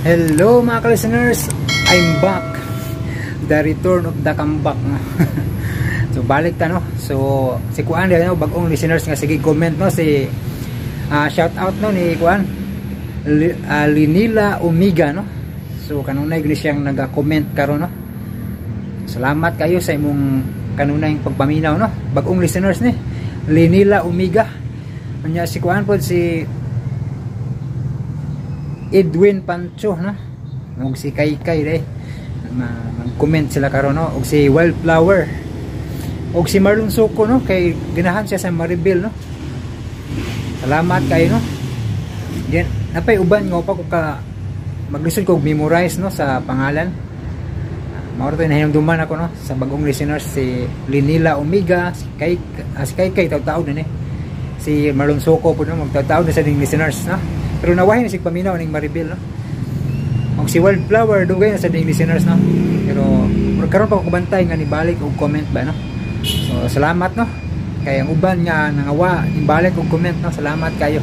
Hello, mga ka-listeners! I'm back! The return of the comeback. So balik ta, no. So si Kuan no, bagong listeners nga sige comment, no, si shout out, no, ni Kuan Linila Omega, no. So kanunay gani siyang naga-comment karon, no. Salamat kayo sa imong kanunay pagpaminaw, no. Bagong listeners ni Linila Omega. Anya si Kuan pod, si Edwin Pancho, no, ug si Kaykay day mag-comment sila karon, no, ug si Wildflower ug si Marlon Suko, no, kay ganahan siya sa Maribel, no. Salamat kayo, no. Yan napay uban nga pa ko ka maglisod ko memorize, no, sa pangalan. Mao to nahinumduman ako, no, sa bagong listeners, si Linila Omega, si Kay si Kaykay taw-taw din eh, si Marlon Suko po, no, magtaw-taw na sa ding listeners, no, pero nawahin si paminaw ning Maribel, no. Og si Wildflower dugay na sa ding listeners, no, pero karon pa ko kabantay nga nibalik og comment ba, no. So salamat, no, kay ang uban nga nangawa nibalik og comment, no. Salamat kayo.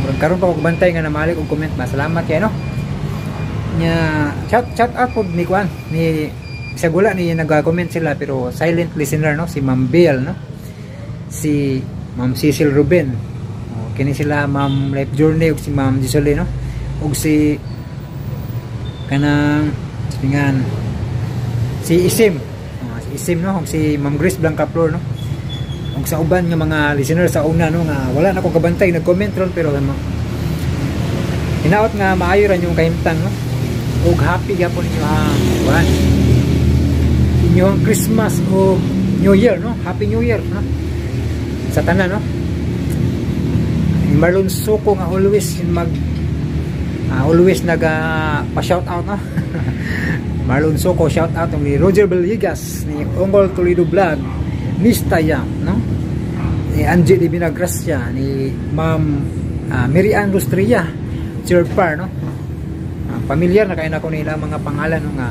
Murag karon pa ko kabantay nga namalik og comment ba. Salamat kayo, no. Nya shout out pod ni kuan ni sa gula ni nag-comment sila pero silent listener, no, si Ma'am Bell, no, si Ma'am Cecil Ruben. O, kini sila Ma'am Life Journey ug si Ma'am Gisole, no, ug si kanang tingan si Isim. O, si Isim, no, ug si Ma'am Grace Blancaflor, no, ug sa uban nga mga listener sa una, no, nga wala na ko kabantay nag-comment ron, pero ano, hinaot nga maayo ra inyong kahimtang, no, ug happy gyapon ninyo ang kuan inyong Christmas o New Year, no. Happy New Year, no, sa tanan, no. Ni Marlon Suko nga always mag always naga pa shout out, no. Marlon Suko, shout out ni Roger Villegas, ni Ongol Toledo Vlog, Mistaya, no, ni Angie Divina Gracia, ni Ma'am Mary Ann Rustria Chirpar, no. Pamilyar na kayo na ko nila mga pangalan, no, nga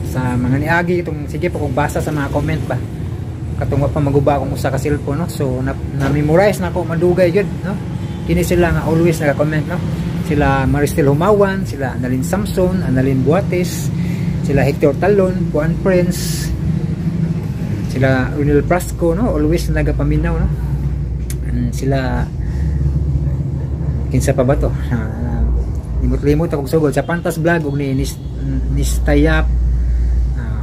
sa mga niagi itong sige pa kung basa sa mga comment ba katong wa pa maguba akong usa ka cellphone, no. So na, na-memorize na ako madugay gyud, no. Kini sila nga always naka-comment, no, sila Maristel Humawan, sila Annalyn Samson, Annalyn Buates, sila Hector Talon, Juan Prince, sila Ronel Prasco, no, always nagapaminaw, no. And sila kinsa pa ba to, limot-limot ako sugod sa Pantas Vlog ug ni Nistayap,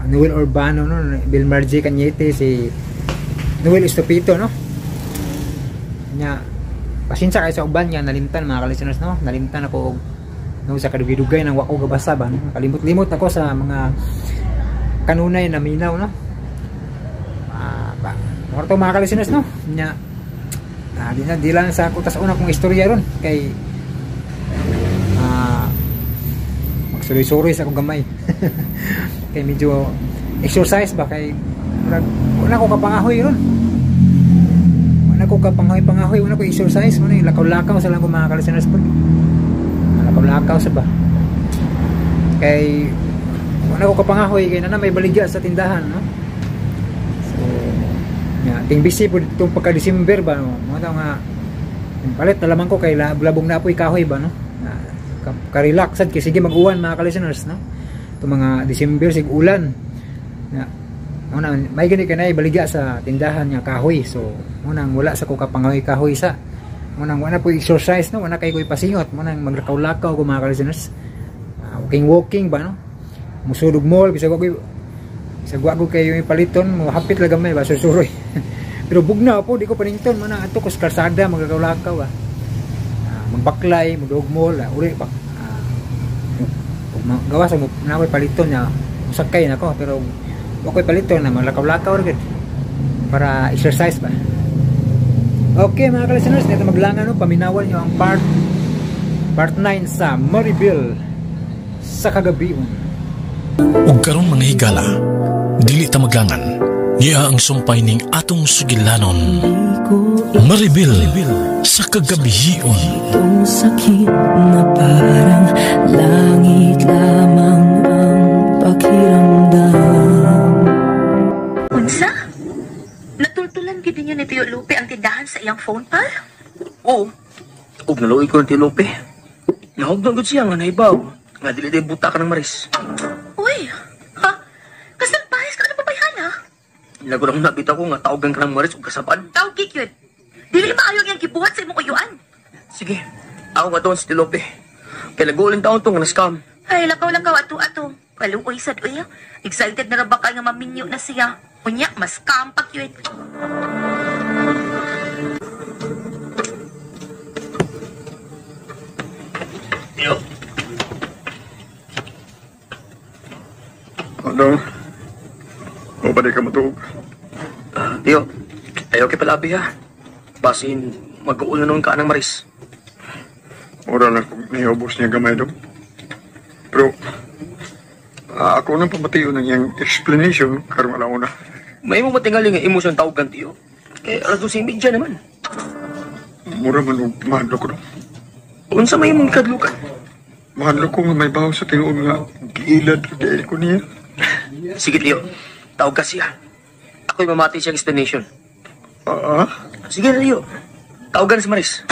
Noel Urbano, no, Bill Margie Cañete, si Noel Estupito, no. Nya pasensya kayo sa uban nga nalimtan, mga ka-listeners, no. Nalimtan ako og, no, sa kadugay-dugay nang wako gabasa ba, no? Kalimot-limot ako sa mga kanunay na minaw, no. Ba mao to, mga ka-listeners, no. Nya di na di lang sa kutas una kong istorya ron kay magsuroy-suroy sa akong gamay kay medyo exercise ba, kay murag wala ko kapangahoy ron, wala ko kapangahoy-pangahoy, wala ko exercise mo na lakaw-lakaw sa lang ko, mga ka-listeners po. Lakaw-lakaw sa ba kay wala ko kapangahoy kay na may baligya sa tindahan, no. So ya ting busy po itong pagka December ba, no, mga nga palit na lamang ko kay labong na apoy kahoy ba, no. Ka-relax sad kay sige mag-uwan, mga ka-listeners, no. Itong mga December sig ulan na una may gani kanay baligya sa tindahan nga kahoy, so munang wala sa ko kapangahoy kahoy sa munang wala po exercise, no, wala kay ko ipasingot munang maglakaw-lakaw ko, mga ka-listeners, walking walking ba, no, musulog mall bisag wa ko bisag wa ko kayo paliton mo hapit lang gamay ba susuroy. Pero bugna po di ko panington man adto ko sa kalsada maglakaw-lakaw ba, magbaklay mudog mall, uri ba, gawas mo na ako'y paliton niya musakay na ko, pero wa ko'y paliton na maglakaw-lakaw ra gud para exercise ba. Okay, mga ka-listeners, dito maglangan, no, paminawan nyo ang part 9 sa Maribel sa Kagabion. Ug karon, mga higala, dili ta maglangan. Niya ang sumpay ning atong sugilanon. Maribel sa Kagabion. Itong sakit na parang langit lamang ang pakiramdam. Unsa? Natultulan gid ninyo ni Tiyo Lupe ang tindahan sa iyang phone, pal? Oo. Ug naluoy ko ng Tiyo Lupe. Nahugdan gud siya nga naibaw. Nga dili day buta ka ng Maris. Uy, ha? Kasalpahis ka na babayhana? Nagurang nabita ko nga tawagan ka ng Maris ug kasabad. Tawag yun. Dili maayo ang gibuhat sa imong uyuan. Sige, ako nga doon si Tilope. Kaya nag-uuling taon to nga na-scam. Ay, lakaw-lakaw ato-ato. Kaluoy sad uy. Excited na ra ba kay nga maminyo na siya? Unya, mas scam pa yun. Yo. Ano? O ba di ka matuog? Tiyo, ayaw kay palabi ha. Basin, mag-uul na noon ka ng Maris. Ora lang kung niubos niya gamay dong. Pero, ako nang pamatiyo ng iyang explanation karong alauna. May mo matingali nga imo siyang tawagan, tiyo. Kaya alas 12:30 naman. Mura man og mahadlok ko dong. Unsa may imong kadlukan? Mahadlok ko nga may baho sa tinuod nga giilad dahil ko niya. Sige, tiyo. Tawag ka siya. Ako'y mamati siyang explanation. Sige, tiyo. Tawagan si Maris.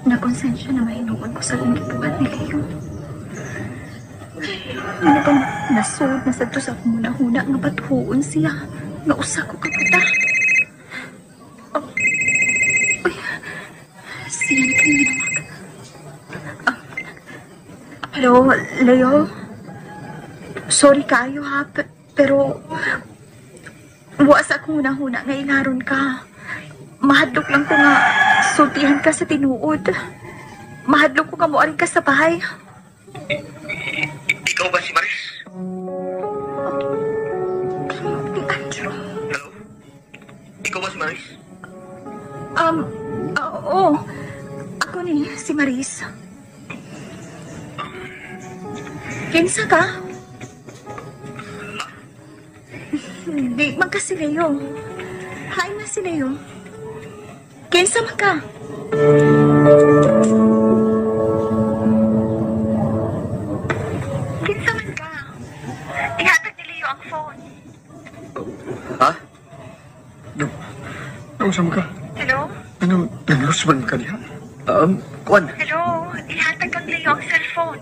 Nakonsensya na mahinuon ko sa akong gibuhat ni Leo. Ano bang nasod na sadto sa akong huna-huna nga batuon siya? Nga usa ko kaputa. Oh. Uy, siya na kanyang ginawag. Hello, Leo? Sorry kaayo ha, pero wa sa akong huna-huna nga ilaron ka. Mahadlok lang ko nga sultihan ka sa tinuod. Mahadlok ko nga moaring ka sa bahay. Ikaw ba si Maris? Ni Andrew. Hello? Ikaw ba si Maris? Oo. Ako ni, si Maris. Kinsa ka? Hindi man ka si Leo. Hain na si Leo. Kinsa man ka? Kinsa man ka? Ihatag ni Leo ang phone. Ha? No. Nausa man ka? Hello? Ano, naglusban ka niya? Kuan. Hello? Ihatag kang Leo ang cellphone.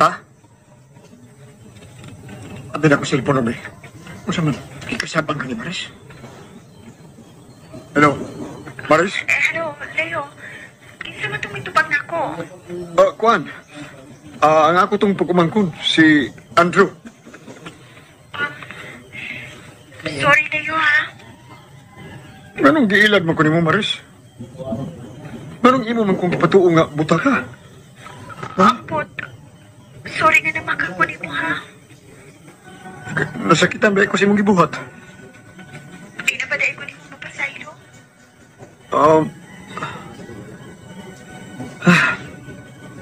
Ha? Abi na ko cellphone abi. Usa man, ikasabang ka ni Maris. Hello? Maris? Hello, Leo. Kinsa man itong mitubag na ako? Kuan. Ang ako tong pagkumangkon, si Andrew. Sorry, Leo, ha? Anong giilad man ko nimo, Maris? Anong imo man kong gipatuo nga buta ka? Ha? Ampot. Sorry nga na makakunin mo, ha? Nasakitan ba ko sa imong gibuhat? Di na ba dahil ko nimo mapasaylo?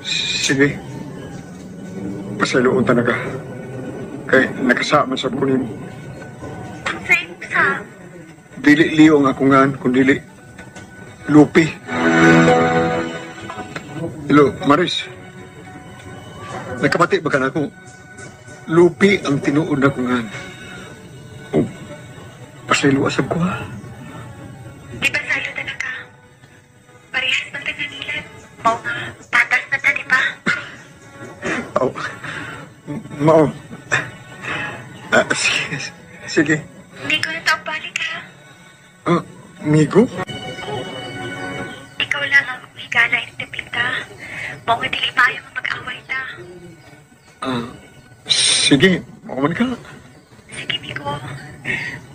Sige. Pasayloon ta na ka. Kay nakasama sa ko nimo. Sa imong sa? Dili Leo ang akong ngan, kundi dili Lupi. Hello, Maris. Nakapati ba ka na ako? Lupi ang tinuod na kong ngan. Oh, pasaylo asab ko ha. Di ba salo na ka? Parehas man tayo nilad. Mao nga, patas na ta, di ba? Oo. Mao. Sige, sige. Hindi ko na taong balik ha. Migo? Ikaw lang ang higala yung tapita. Mao nga dili maayo nga mag-away ta. Sige, mao man ka. Sige, Migo.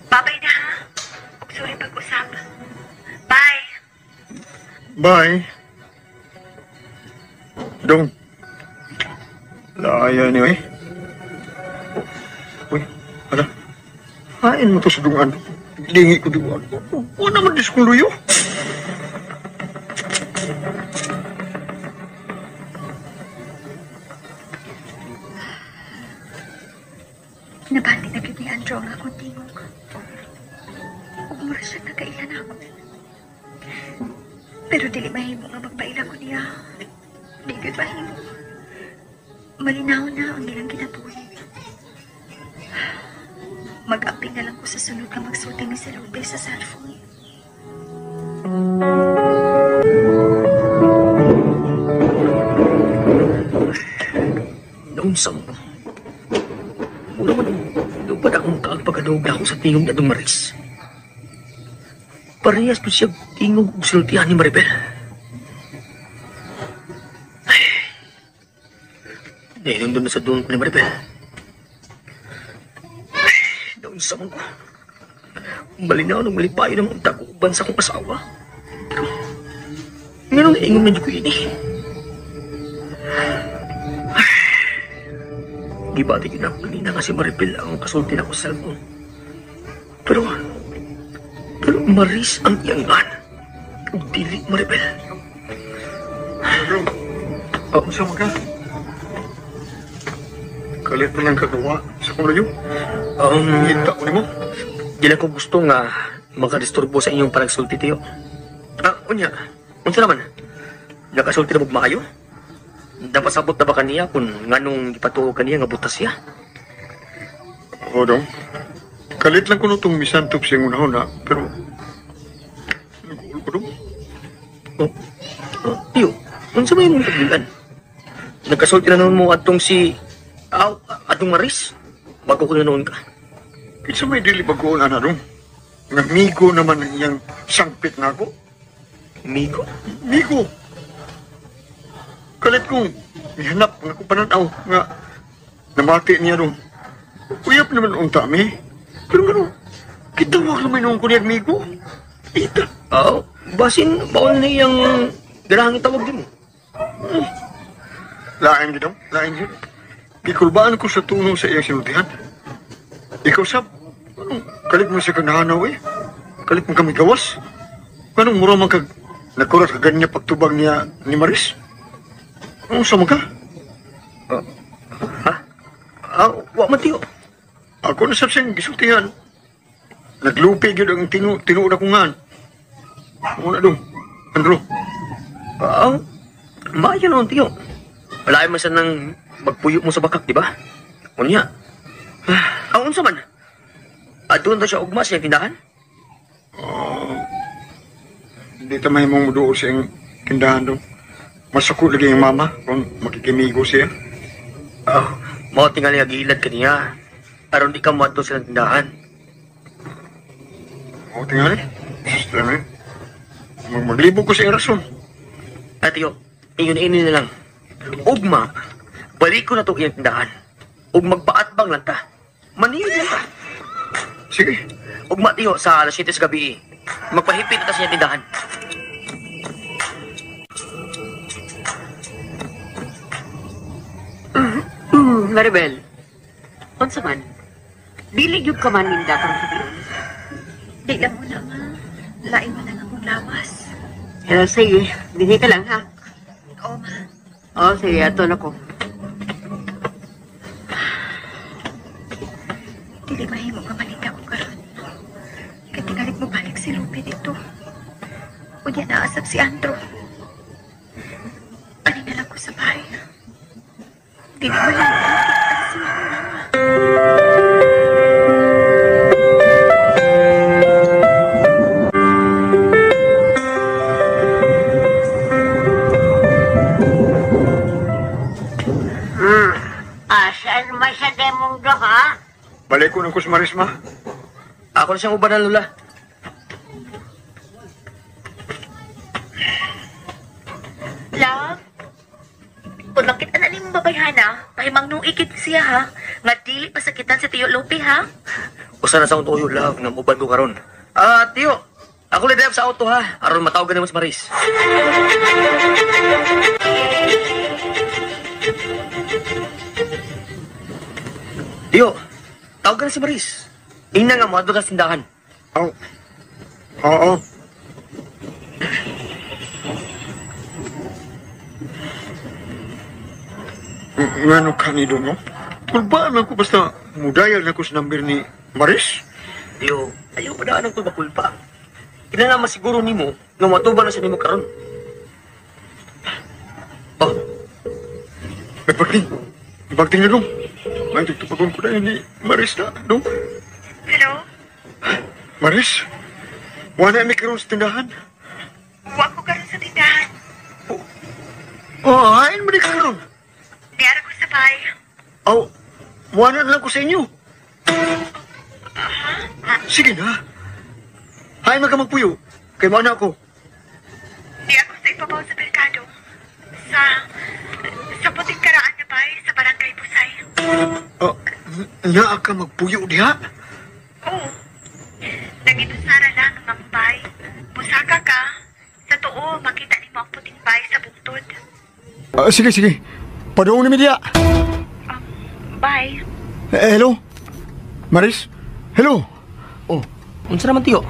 Babay na ha. Ug sorry pag-usap. Bye. Bye. Dong. Laya niyo eh. Uy, ala. Hain mo to sa dungan. Lingi ko dungan. Wala naman dis kong luyo. Nabati na gyud ni Andrew ang akong tingog. Ug mura siya nagkaila na ako. Pero dili mahimo nga magpaila ko niya. Di gyud mahimo. Malinaw na ang ilang kinabuhi. ko sa sunod nga magsulti ni si Lupe sa cellphone. Naunsa mo. Mura man, lupad akong kaagpagadog na ako sa tingog na itong Maris. Parehas po siya tingog og sultihan ni Maribel. Ay, nainundon na sa doon ko ni Maribel. Ay, naunsa mo ko. Malinaw nung malipayo ng unta ko uban sa akong asawa. Pero, ngayon naingon na ko ini. Gibati yun ako kanina nga si Maribel ang kasulti na ko sa cellphone. Pero Maris ang iyangan. Dili, Maribel. Bro, oh, saan ka? Kalit na lang kagawa sa kong layo. Kita ko nimo. Di lang ko gusto nga makadisturbo sa inyong panagsulti, Tiyo. Ah, unya. Unsa naman? Nakasulti na mo maayo? Napasabot na ba kaniya kung nganong ipatuo kaniya nga butas siya? Oo, dong. Kalit lang ko no itong misantop siyang unahon, pero nag-uul ko dong. Oh, Tiyo, unsa may imong pagbilan? Nagkasulti na noon mo atong si... atong Maris? Bago ko na noon ka. Kinsa may dili bagoon ana dong? Nga migo naman ang iyang sangpit na ako. Migo? Migo! Kalit kong mihanap nga ko pananaw nga namati niya dong. Uyap naman unta mi. Pero ano, kitawag naman noon ko niya migo. Ita. Oo, basin baon na iyang ganahang itawag din mo. Lain gid, lain gid. Gikulbaan ko sa tuno sa iyang sinultihan. Ikaw sab, anong kalit mo sa kanahanaw eh? Kalit mo kami gawas? Anong mura man kag nakurat ka ganyan pagtubag niya ni Maris? Anong sama ka? Ha? Wa man Tiyo. Ako na sab siyang gisultihan. Naglupi gyud ang tinuod akong ngan. Una dong, Andrew. Maayo noon, Tiyo. Wala man siya nang magpuyo mo sa bakak, di ba? Unya. Unsa man? Doon daw siya ugma sa tindahan? Hindi ta mahimong muduol sa iyang tindahan dong. Masako lagi ang mama kung makikimigo siya. Mao tingali nga giilad kaniya. Aron di ka moadto sa tindahan. Mao tingali. Maglibog ko sa iyang rason. Tiyo, iyon ini na lang. Ugma, balik ko na to iyang tindahan. Ug magpaatbang lang ta. Maniyog lang ta. Sige. Ugma, Tiyo, sa alas 7 sa gabi. Magpahipit na ta sa iyang tindahan. Maribel, unsa man? Dili gyud ka man ninda karong gabi. Di lang mo na, ma. Lain man lang akong lawas. Sige, dinhi ka lang, ha? Oo, ma. Oo, sige, ato na ko. Dili mahimo nga malinda ko karon. Kay tingalit mo balik si Lupe dito. Unya naasap si Andrew. Ani na lang ko sa bahay. Dili mahimo nga si mama. Asan man sa demong do, ha? Balik ko ng kusmaris, ma. Ako na siyang uban na, Lola. Love, kung makita na ni mong babayhana, pahimang nung ikit siya, ha? Nga dili pasakitan si Tiyo Lupe, ha? Usa na sa akong tuyo, love, nga uban ko karon. Tiyo, ako na drive sa auto, ha? Aron matawag na mo si Maris. Tiyo, tawag ka na si Maris. Ingna nga mo, adto ka sa tindahan. Oo. Oo. Ngano ka ni doon, no? Kulbaan ako basta mudayal na ko sa number ni Maris. Tiyo, ayaw pa daan ang kulba-kulpa. Kinala masiguro nimo nga matuba na sa nimo karon. Oh. May pagting. May pagting na dong. May tugtupagon ko na yun ni Maris na, dong. Hello? Maris, wala mi karon sa tindahan. Wa ko karon sa tindahan. Oh, hain mo di karon. Diara ko sa bahay. Aw, wala na lang ko sa inyo. Sige na. Hain man ka magpuyo. Kay mana ako. Di ako sa ipabaw sa merkado. Sa puting karaan na bay sa barangay Busay. Naa ka magpuyo diha? Oo. Nagidusara lang ang among bay. Busaka ka. Sa tuo, makita nimo ang puting bay sa bungtod. Sige, sige. Padung ni mi diha. Bye. Hello? Maris? Hello? Oh, unsa naman tiyo?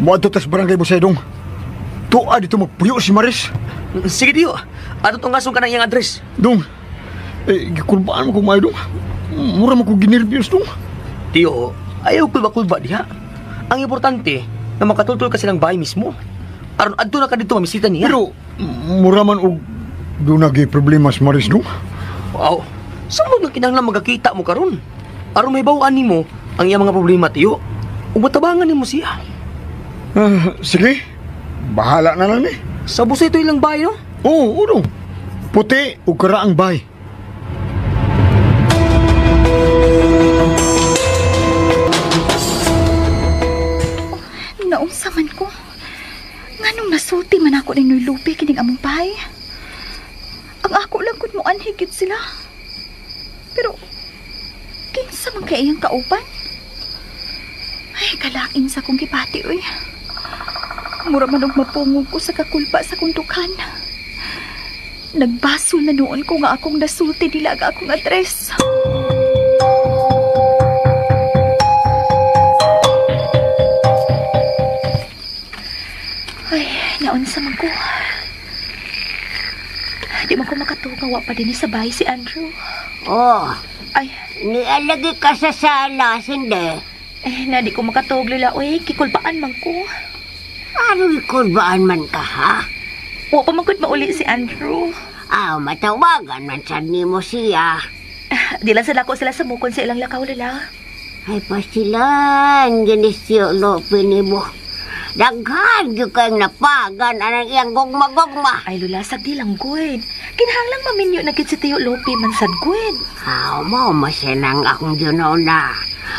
Moadto tas barangay Busay dong. Tuwa dito magpuyo si Maris. Sige tiyo. Ato tong asong kanang iyang address. Dong. Gikulbaan mo ko maayo dong. Mura man ko ginerbyos dong. Tiyo, ayaw kulba-kulba diha. Ang importante na makatultol ka silang bahay mismo. Aron adto na ka dito mamisita niya. Pero mura man og doon naging problema si Maris dong. Wow. Samod nga kinahanglan magkakita mo karon. Aron mahibaw-an nimo ang iyang mga problema tiyo. Ug matabangan nimo siya. Sige. Bahala na lang ni. Sa Busay to ilang bahay, no? Oo, oo dong. Puti ug karaang bahay. Naunsa man ko. Nganong nasulti man ako ni Noy Lupe kining among bahay. Ang ako lang kun moanhi gyud sila. Pero kinsa man kay iyang kauban? Ay, kalain sa akong gipati, oy. Mura man og mapungog ko sa kakulpa sa akong dukhan. Nagbasol na noon ko nga akong nasulti nila ang akong address. Ay, naunsa man ko. Di man ko makatugawa pa din sa bahay si Andrew. Oh. Ay. Nialagi ka sa sala, sindi. Eh, na di ko makatug, Lola. Uy, kikulbaan man ko. Ano ikulbaan man ka, ha? Wa pa man gud mauli si Andrew. Ah, matawagan man sad nimo siya. Di lang sila ko sila sumukon sa ilang lakaw, Lola. Ay, pasilan, ginisyo, Lope nimo. Daghan gyud kayong napagan anang iyang gugma-gugma. Ay, Lola, sagdi lang, good. Kinahanglang maminyo na gid si Tiyo Lope man sad, good. Ah, mao masinang akong Junona.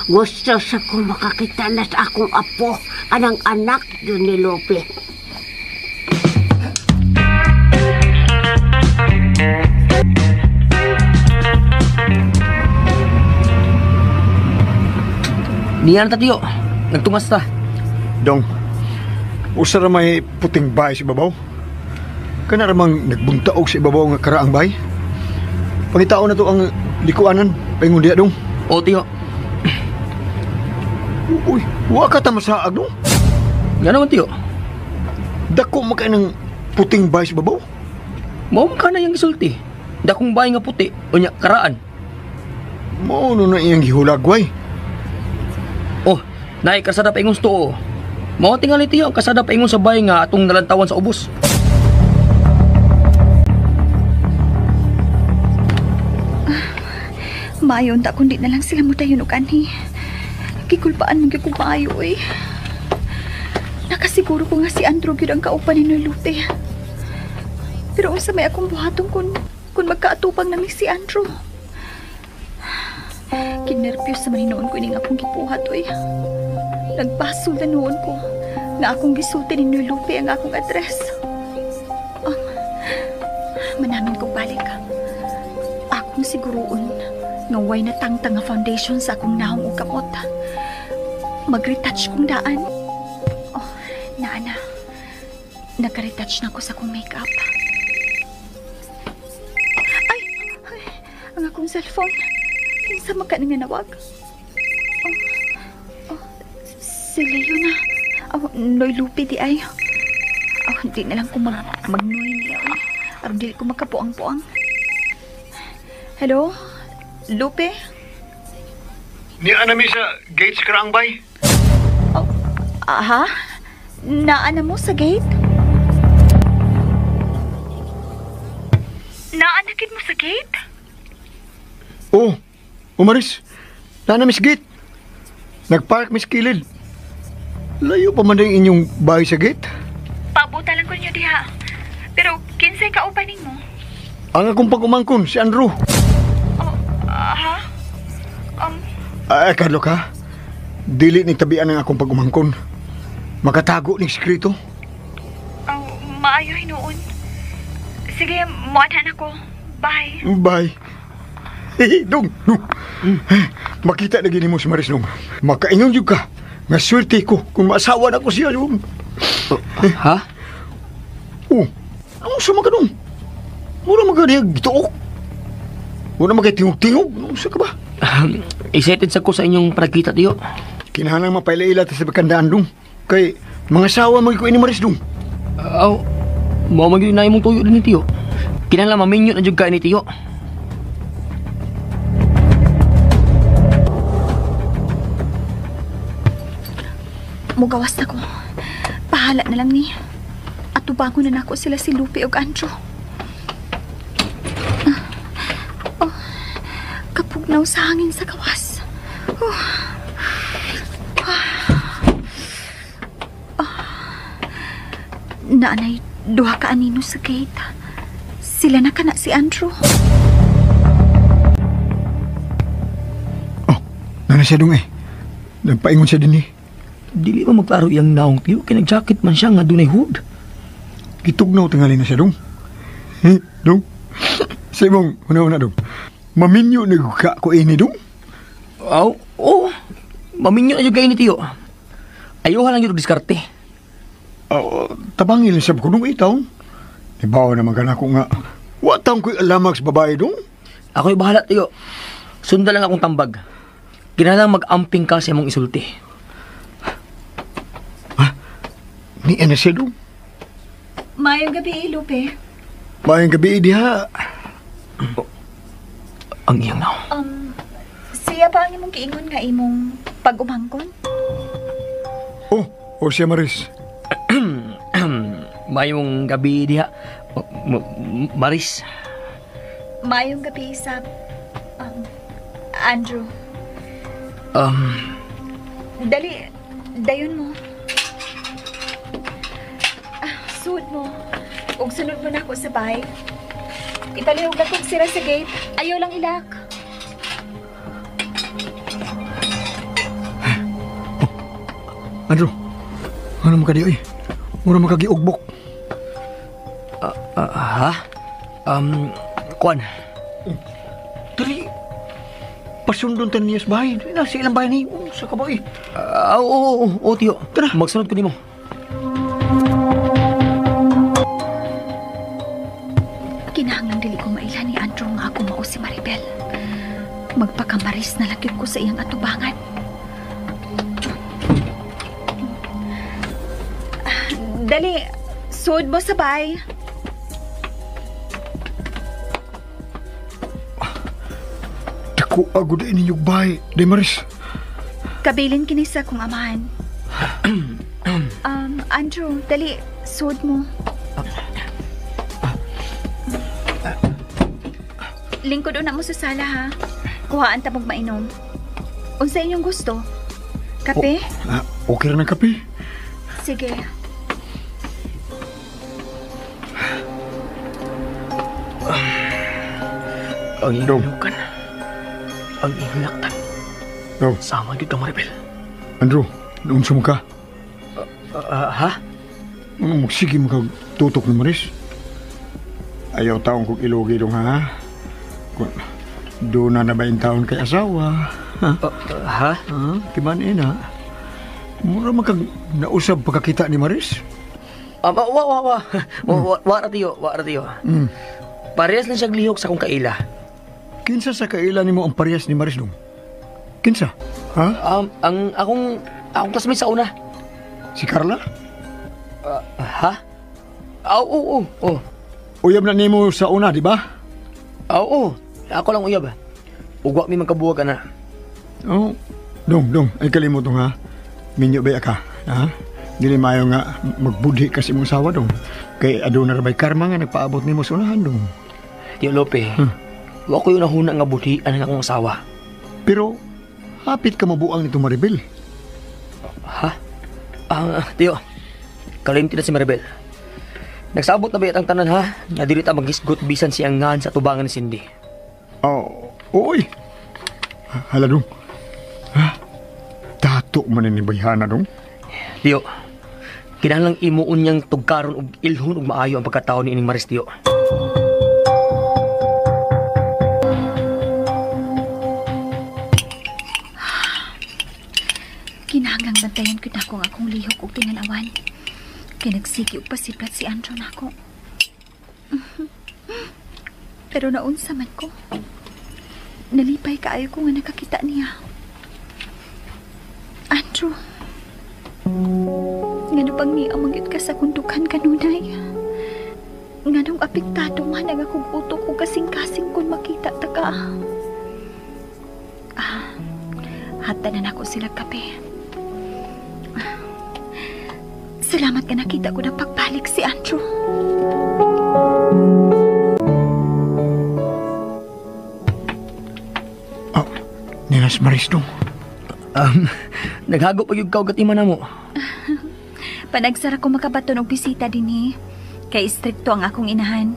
Gusto sa ko makakita na sa akong apo, anang anak yun ni Lope. Niyan ta, Tiyo. Nagtungas ta. Dong, usa ra may puting bahay sa ibabaw. Kana ra mang nagbuntaog sa ibabaw nga karaang bahay. Pangitaon na to ang likuanan, paingon diha dong. O, Tiyo. Uy, wa ka ta masaag dong. Nga naman, Tiyo. Dako man kay ng puting bahay sa ibabaw. Mao man ka na iyang gisulti. Dakong bahay nga puti, unya karaan. Mao no na iyang gihulagway. Oh, naay kasada paingon sa tuo. Mao tingali Tiyo ang kasada paingon sa bahay nga atong nalantawan sa ubos. Maayon ta kundi na lang sila mudayon og anhi. Gikulpaan man gyud ko maayo eh. Nakasiguro ko nga si Andrew gyud ang kauban ni Noy Lupe. Pero unsa may akong buhaton kun magkaatupang nami si Andrew. Kinerbyos sa maninoon ko ining akong gibuhat oy. Nagbasol na noon ko nga akong gisulti ni Noy Lupe ang akong address. Oh, manamin kong balik. Akong siguroon nga way natangtang nga foundation sa akong nahong ug kamot. Mag-retouch kong daan. Oh, naa na. Nagka-retouch na ko sa akong makeup. Ay! Ay, ang akong cellphone. Kinsa man ka nga nawag? Oh, oh, si Leo na. Oh, Noy Lupe di ay. Oh, di na lang ko magnoy niya. Oy. Aron dili ko makapuang-puang. Hello? Lupe? Niya na mi sa gate sa Karaang Bay. Oh, aha? Naa na mo sa gate? Naa na gid mo sa gate? Oh, Umaris. Naa na mi sa gate. Nagpark mi sa kilid. Layo pa man ang inyong bahay sa gate. Paabutan lang ko ninyo diha. Pero kinsay kauban nimo? Ang akong pag-umangkon, si Andrew. Oh, ha? Ay, Carlo ka. Dili ni tabian ang akong pag-umangkon. Makatago ning sekreto. Oh, maayo hinuon. Sige, muadhan ako. Bye. Bye. Hey, dong, dong. Makita na gini mo si Maris, dong. Makaingon yun ka. Nga swerte ko kung maasawa na ko siya, dong. Ha? Oh, anong sama ka, dong? Mura magani gituok. Mura magay tingog-tingog. Anong sa ka ba? Excited sa ko sa inyong pagkita, tiyo. Kinahanglan mapaila-ila ta sa bakandaan, dong. Kay mga sawa magiko ini Maris, dong. Aw, mao man gyud na imong tuyo din ni tiyo. Kinahanglan maminyo na jud ka ni tiyo. Mugawas na ko. Pahala na lang ni. Atubangon na nako sila si Lupe ug Andrew. Oh, kapugnaw sa hangin sa gawas. Oh. Oh. Naanay duha ka anino sa gate. Sila na kana si Andrew. Oh, nana siya dong eh. Nagpaingon siya din eh. Dili ba magklaro iyang naong tiyo? Kay nag-jacket man siya nga dunay hood. Gitugnaw tingali na siya dong. Eh, dong. Sa imong una-una dong. Maminyo na ka ko ini dong. Aw, oo. Maminyo na jud kayo ni tiyo. Ayuha lang yun diskarte. Tabangin lang siya ko dong itaw. Ibaw naman ka na ko nga. Wa taong ko'y alamag sa babae dong. Ako'y bahala tiyo. Sundan lang akong tambag. Kinahanglan mag-amping ka sa imong isulti. Ni ana siya dong. Maayong gabi, Lupe. Maayong gabi diha. Oh, ang iyang naong. Siya ba ang imong giingon nga imong pag-umangkon? Oh, siya Maris. Maayong gabi diha, Maris. Maayong gabi sa Andrew. Dali, dayon mo. Suod mo. Ug sunod mo na ako sa bahay. Ipalihog na kong sira sa gate. Ayaw lang ilak. Oh, Andrew, ano mo ka di, oy? Mura mo kagiugbok. Ha? Kuan. Dali. Pasundon ta niya sa bahay. Nasa ilang bahay ni. Sa ka ba, oy? Oo, tiyo. Tara. Magsunod ko nimo. Kinahanglan dili ko mailhan ni Andrew nga ako mao si Maribel. Magpakamaris na lang gyud ko sa iyang atubangan. Dali, suod mo sa bay. Dako agud ini yung bay, Demaris. Kabilin kini sa akong amahan. Andrew, dali, suod mo. Lingkod una mo sa sala, ha? Kuhaan ta mong mainom. Unsa inyong gusto? Kape? Oh, okay ra ng kape. Sige. Ang iyong lukan. Ang iyong laktan. No. Sama gyud ka, Maribel. Andrew, naunsa mo ka? Ha? Ano magsige mo kag tutok ni Maris? Ayaw taong kong ilugi dong, ha? Doon na ba yung taon kay asawa? Ha? Ha? Timan ina. Mura man kag nausab pagkakita ni Maris? Wa. Wa ra tiyo, wa ra tiyo. Parehas lang siyang lihok sa akong kaila. Kinsa sa kaila nimo ang parehas ni Maris dong? Kinsa? Ha? Ang akong classmate sa una. Si Carla? Ha? Oo, oo. Uyab na nimo sa una, di ba? Oo. Ako lang uyab. Ugwa mi magkabuwag ana. Oh, dong, ay kalimot dong ha. Minyo ba ka? Ha? Dili maayo nga magbudhi kasi imong asawa dong. Kay aduna ra bay karma nga nagpaabot nimo sa unahan dong. Tiyo Lope. Wa ko yung nahuna nga budhi ang akong asawa. Pero hapit ka mabuang nito Maribel. Ha? Tiyo, kalimti na si Maribel. Nagsabot na ba ang tanan ha? Nga dili ta maghisgot bisan siyang ngan sa tubangan ni Cindy. Oh, oy. Hala dong. Ha? Dato man ni bayhana dong. Tiyo, kinahanglang imuon niyang tugkaron og ilhon og maayo ang pagkatao ni ining Maris, tiyo. Kinahanglang bantayan ko na akong akong lihok og tinanawan. Kay nagsigi og pasiplat si Andrew nako. Pero naunsa man ko. Nalipay kaayo ko nga nakakita niya. Andrew, ngano pang niya mangyud ka sa kundukan kanunay? Nganong apektado man ang akong utok o kasing-kasing kung makita ta ka. Hata na nako sila kape. Salamat ka nakita ko na pagbalik si Andrew. Oh, Ninas Maris dong. Naghago pa yung kaugat ima na mo. Panagsara ko makabaton og bisita din eh. Kay istrikto ang akong inahan.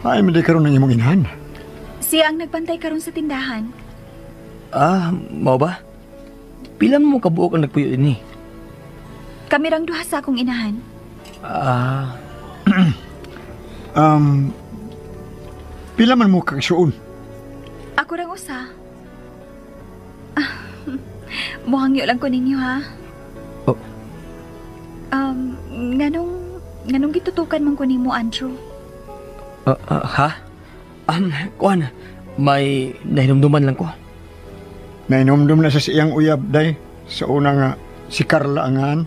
Ay, hindi karon ng imong inahan. Siya ang nagbantay karon sa tindahan. Mao ba? Pila mo kabuok ang nagpuyo din eh? Kami rang duha sa akong inahan. Pila man mo kagsuon? Ako rang usa. Muhangyo lang ko ninyo ha. Oh. Nganong gitutukan man ko nimo, Andrew? Ha? Kuan, may nahinumduman lang ko. Nahinumdum na sa siyang uyab, day. Sa una nga, si Carla angan.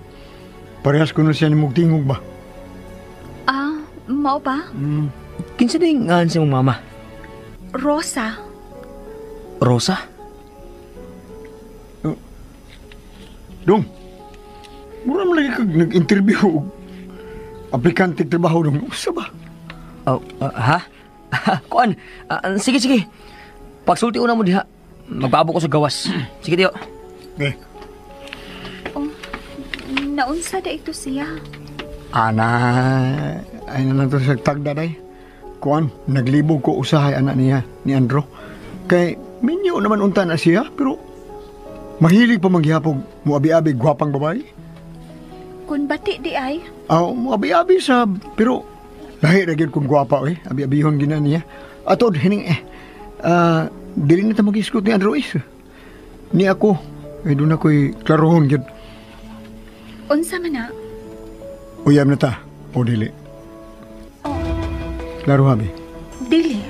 Parehas ko na siya ni Mugtingog ba? Mao ba? Kinsa din ngan sa imong mama? Rosa. Rosa? Dong, mura man lagi kag nag-interview og aplikante trabaho dong. Usa ba? Oh, ha? Kuan, sige, sige. Pagsulti una mo diha. Magbaabo ko sa gawas. Sige, tiyo. Okay. Oh, naunsa da ito siya? Ana, ay na lang to sa tagda day. Kuan, naglibog ko usahay anak niya, ni Andrew. Kay, minyo naman unta na siya, pero mahilig pa manghihapog muabi-abi gwapang babae. Kun bati di ay? Aw, muabi-abi sa, pero lahi ra gyud kung gwapa eh. Abi-abihon gina niya. Atod hining dili na ta mag-iskot ni Andrew is. Ni ako, ay doon ako'y klarohon gyud. Unsa man na? Uyab na ta, o dili? Oh. Klaro habi? Dili.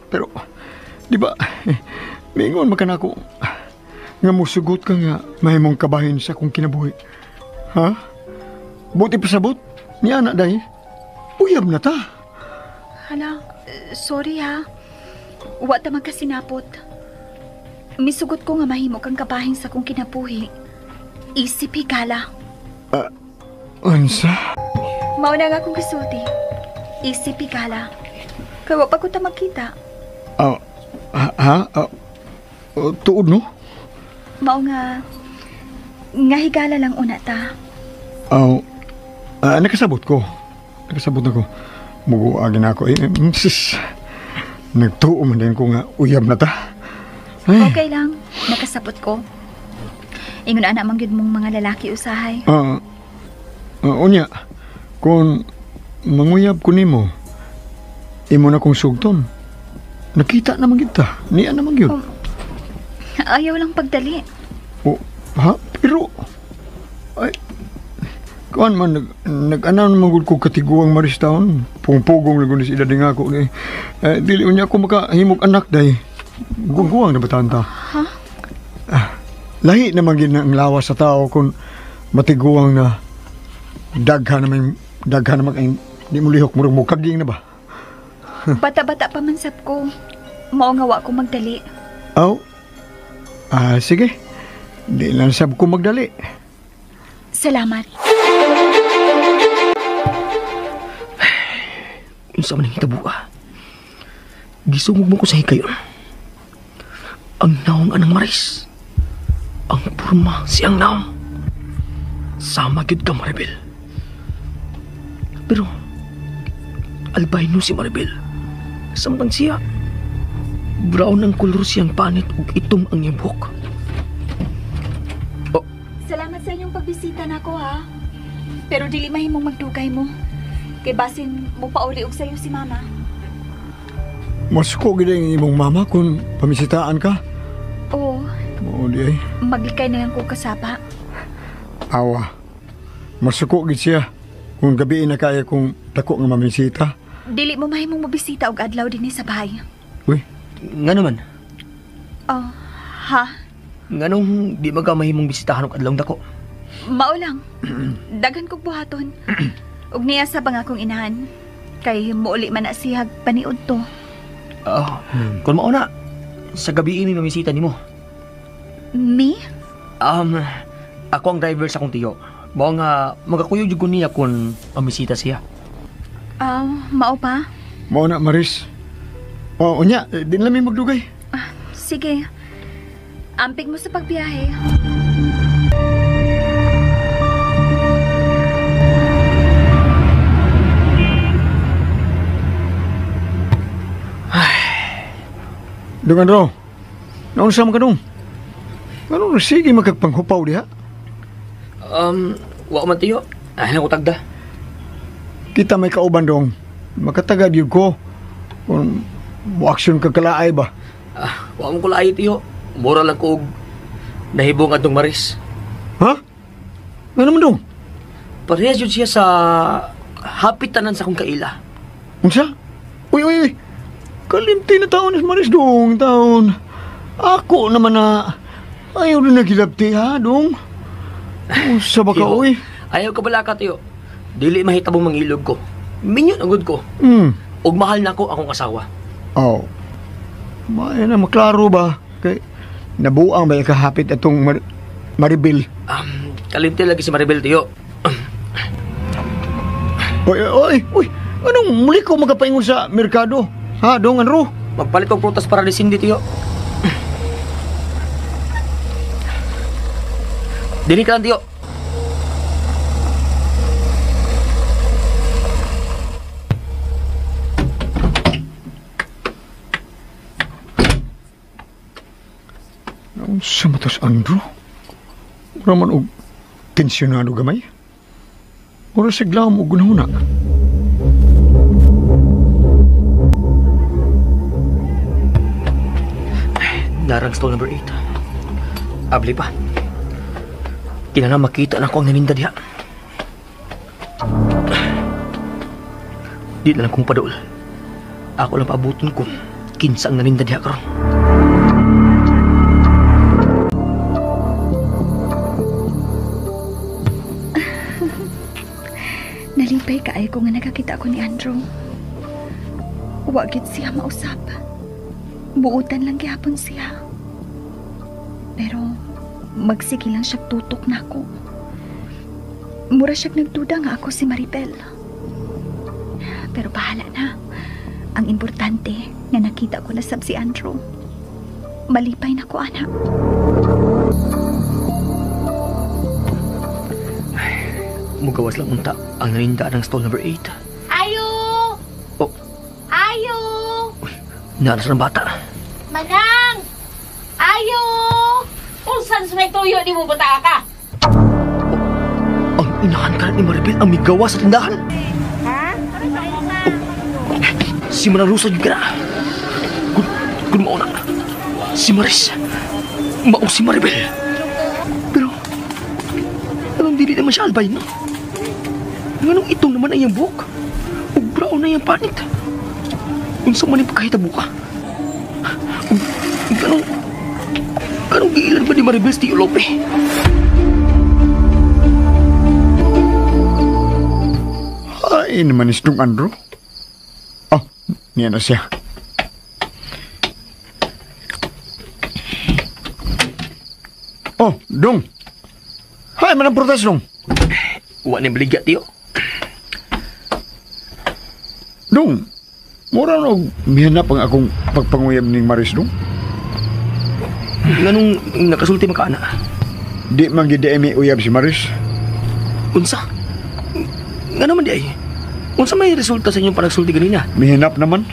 Pero, di ba, mingon man ka na ako, nga musugot ka nga mahimong kabahin sa akong kinabuhi. Ha? Buti pasabot, ni anak dahil, uyab na ta. Hala, sorry ha. Wa ta magkasinapot. Misugot ko nga mahimo kang kabahin sa akong kinabuhi. Isip higala. Unsa? Mao na nga akong gisulti. Isip higala. Kay wa pa ko ta magkita. Ha? Tuod no? Mao nga higala lang una ta. Nakasabot ko. Nakasabot na ko. Muguagin ako. Sis, nagtuo man din ko nga uyab na ta. Ay. Okay lang. Nakasabot ko. Ingon ana man gyud mong mga lalaki usahay. Unya, kung manguyab ko nimo, imo na kong sugton. Nakita naman gyud ta. Niya naman gyud. Oh, ayaw lang pagdali. Oh, ha? Pero ay, kuan man, nag-anan naman gud ko katiguang Maris taon. Pungpugong lagun si edad nga ako. Dili unya ko makahimog anak day. Guguang na ba ta? Ha? Lahi naman gid ang lawas sa tao kung matiguang na daghan naman kay di mo lihok murag mo kaging na ba? Bata-bata pa man sab ko. Mao nga wa ko magdali. Aw. Sige. Di lang sab ko magdali. Salamat. Unsa man ang hitabuha? Gisungog mo ko sa hikayon. Ang naong anang Maris. Ang purma siyang naong. Sama gyud ka, Maribel. Pero albino si Maribel. Samtang siya, brown ang kolor siyang panit ug itom ang iyang buhok. Oh. Salamat sa inyong pagbisita nako ha. Pero dili mahimong magdugay mo. Kay basin mo pauli og sayo si mama. Masuko gid ang imong mama kung pamisitaan ka. Oo. Oo di ay. Maglikay na lang ko kasaba. Awa. Masuko gid siya kung gabi na kaya kung dako nga mamisita. Dili mo mahimong mobisita og adlaw dinhi sa bahay. Uy, ngano man? Oh, ha? Nganong di man ka mahimong bisitahan og adlaw dako? Mao lang. Daghan kog buhaton. Ug niya sa bang akong inahan. Kay muuli man na siyag paniud to. Oh, kung mao na, sa gabi mi mamisita nimo. Me? Ako ang driver sa akong tiyo. Mao nga magakuyog jud ko niya kung mamisita siya. Mao pa? Mao na, Maris. Oh, unya, di na lang magdugay. Sige. Amping mo sa pagbiyahe. Dungan ro, naunsa man ka dong? Anong sige magkagpanghupaw diha? Wa man tiyo. Ay, nang utagda. Kita may kauban dong. Makatagad yun ko. Kung mo-action ka kalaay ba? Wa man ko laay tiyo. Mura lang ko og nahibong atong Maris. Ha? Ano naman dong? Parehas yun siya sa hapit tanan sa akong kaila. Unsa? Uy, uy, uy. Kalimti na taon is Maris dong, taon. Ako naman na ayaw na nagilabti ha, dong. Unsa ba ka, uy? Ayaw ka bala ka, tiyo. Dili mahitabong mangilog ko. Minyo na gud ko. Ug mahal na ko akong asawa. Oh. May na maklaro ba? Kay nabuang ba kahapit atong Maribel? Kalimti lagi si Maribel, tiyo. Oy, oy, oy. Anong muli ko magapaingon sa merkado? Ha, dong, anro? Magpalit kong prutas para ni Cindy, tiyo. Dili ka lang, tiyo. Sa matos, Andrew? Mura man og tensyonado gamay. Mura sigla mo gunahuna. Narang stall number 8. Abli pa. Kinana makita na ko ang naninda diha. Di na lang kong padool. Ako lang paabuton ko kinsa ang naninda diha karon. Nalipay kaayo ko nga nakakita ko ni Andrew. Wa gid siya mausap. Buutan lang gihapon siya. Pero magsige lang siya tutok nako. Mura siya nagduda nga ako si Maribel. Pero bahala na. Ang importante nga nakita ko na sab si Andrew. Malipay na ko, anak. Mugawas lang unta ang naninda ng stall number 8. Ayo! Oh. Ayo! Uy, naras ng bata. Manang! Ayo! Unsan sa may tuyo ni mo bata ka? Oh, ang inahan ka ni Maribel ang migawa sa tindahan. Ha? Oh, si Manang Rosa yun ka na. Kun mauna. Si Maris. Mao si Maribel. Pero, anong dili naman siya albino? Nganong itong naman ang iyang buhok? Ug brown na iyang panit. Unsa man yung pagkahitabo ka? Ganong giilan ba ni Maribel si Tio Lope? Ay, naman is nung Andrew. Oh, niya na siya. Oh, dong. Hay, manang prutas, dong. Wa ni baligya, Tiyo. Dong, mura na og mihanap ang akong pagpanguyab ning Maris, dong. Nganong nakasulti man ka, ana? Di man gid mi uyab si Maris. Unsa? Nga naman di ay. Unsa may resulta sa inyong panagsulti ganina? Mihinap naman.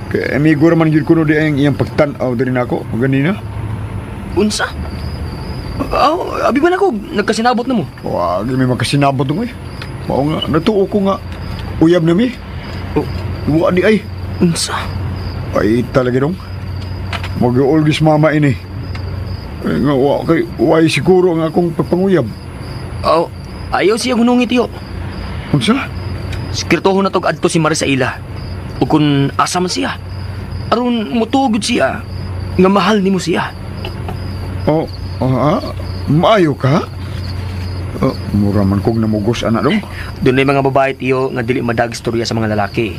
Kay amigo ra man gyud kuno di ang iyang pagtan-aw diri nako ganina. Unsa? Aw, abi man ako nagkasinabot na mo. Wa gyud mi magkasinabot dong eh. Mao nga natuo ko nga uyab na mi. Oh, wa di ay. Unsa? Ay talaga dong. Mag-uulgis mama ini. Ay, nga wa kay way siguro ang akong pagpanguyab. Aw, ayaw siya hunungi tiyo. Unsa? Sikirtohon na tog adto si Maris sa ila. O kung asa man siya. Aron mutugod siya nga mahal nimo siya. Oh, maayo ka? Oh, mura man kog namugos ana dong. Dunay mga babae tiyo nga dili madag istorya sa mga lalaki.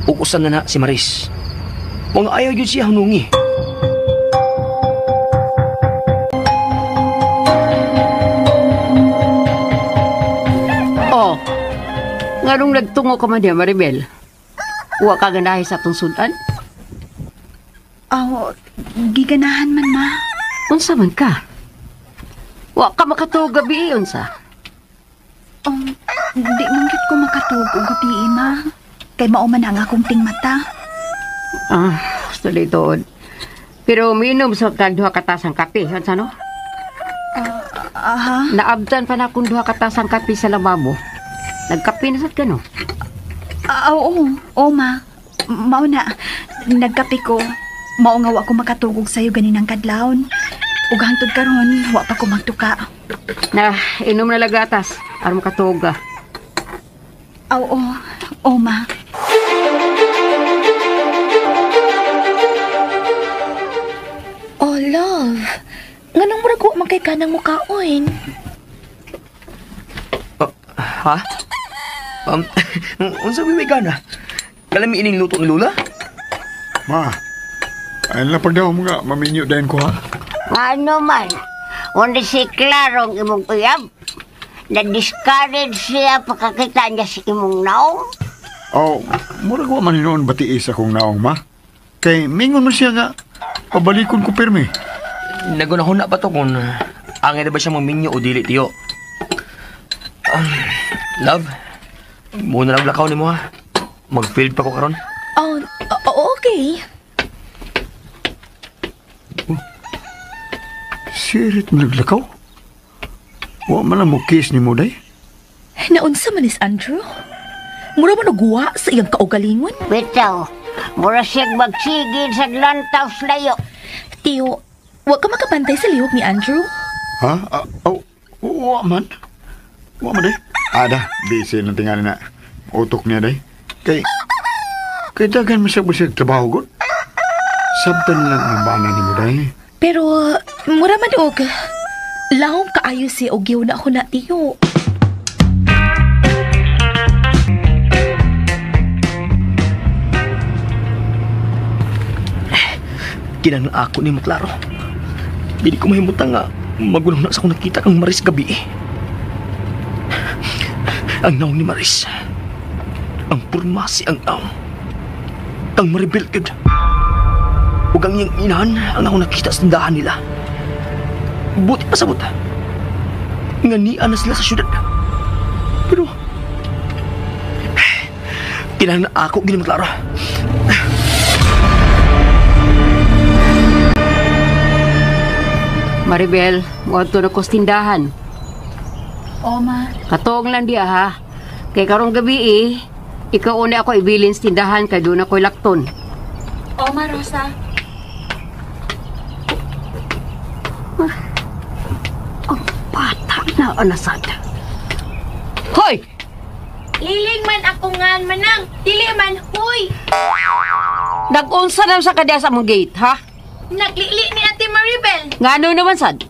Ug usan na na si Maris. Mga ayaw gyud siya hunungi. Oh. Nganong nagtungo ka man diya, Maribel? Wa ka ganahe sa atong sudan? Oh, giganahan man, ma. Unsa man ka? Wa ka makatuog gabi, unsa? Di man gyud ko makatuog og gabi, ma. Kay mao man ang akong tingmata. Ah, tuloy doon. Pero uminom sa kag duha ka tasang kape, unsa no? Aha. Naabdan pa na akong duha ka tasang kape sa lababo. Nagkape na sad ka, no? Oo, oo, ma. Mao na, nagkape ko. Mao nga wa ko makatugog sayo ganinang kadlawon. Ug hangtod karon, wa pa ko magtuka. Na, inom na lagatas aron makatuog ka. Oo, oo, ma. Oh, love. Nganong murag wa man kay kanang mukaon? Ha? Unsa may gana? Kalami ining luto ni Lula? Ma, ay lang pagdaw mga maminyo dayon ko ha. Ano man, wala si Clarong imong uyab. Na-discourage siya pagkakita niya si imong naong. Oh, murag wa man hinuon batiis akong naong, ma. Kay mingon man siya nga, pabalikon ko pirmi. Nagunahuna pa to kung angay na ba siya maminyo o dili, tiyo. Love, muna lang lakaw ni mo ha. Mag-field pa ko karon. Oh, okay. Oh, sirit mo naglakaw? Wa man lang mo kiss ni mo, day. Naunsa man is Andrew? Mura man nagwa sa iyang kaugalingon? Bitaw, mura siyang magsigil sa lantaw layo. Tiyo, wa ka makapantay sa lihok ni Andrew? Ha? Wa man. Wa man, day. Ada, busy ng tingali na utok niya, day. Kay dagan man siya ba siya trabaho, god? Sabtan lang ang bana ni mo, day. Pero, mura man og lahom kaayo siya og giw na ako na, tiyo. Kinang ako ni Maklaro. Dili ko mahimutang nga magulang na sa akong nakita kang Maris gabi. Ang naong ni Maris. Ang purmasi ang naong. Kang Maribel gud. Ug ang iyang inahan ang akong nakita sa tindahan nila. Buti pa sabot. Nga niya na sila sa syudad. Pero kinahanglan na ako gini Maklaro. Maribel, muadto na ko sa tindahan. O, ma. Katong lang diya, ha? Kay karong gabi eh, ikaw una ako ibilin sa tindahan kay doon ako'y lakton. O, ma, Rosa. Ang bata na anasad. Hoy! Liling man ako nga manang, dili man, huy! Nag-unsa na sa kadya sa mong gate, ha? Naglili ni Ate Maribel. Ngano naman sad?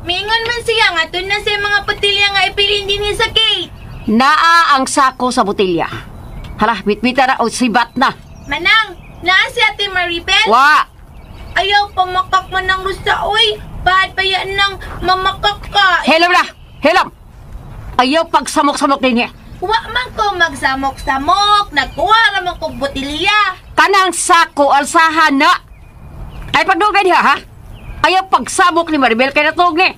Mingon man siya nga tun na siya mga botilya nga ipilin din sa gate. Naa ang sako sa botilya. Hala, bitbita na o sibat na. Manang, naa si Ate Maribel? Wa! Ayaw pamakak manang rusa, oy. Bahad pa yan ng mamakak ka. Hello na! Hello! Ayaw pagsamok-samok din niya. Wa man ko magsamok-samok. Nagkuha naman kong botilya. Kanang sako, alsahan na. Ay pagdugay niya, ha? Ayaw pagsamok ni Maribel kay natug ni.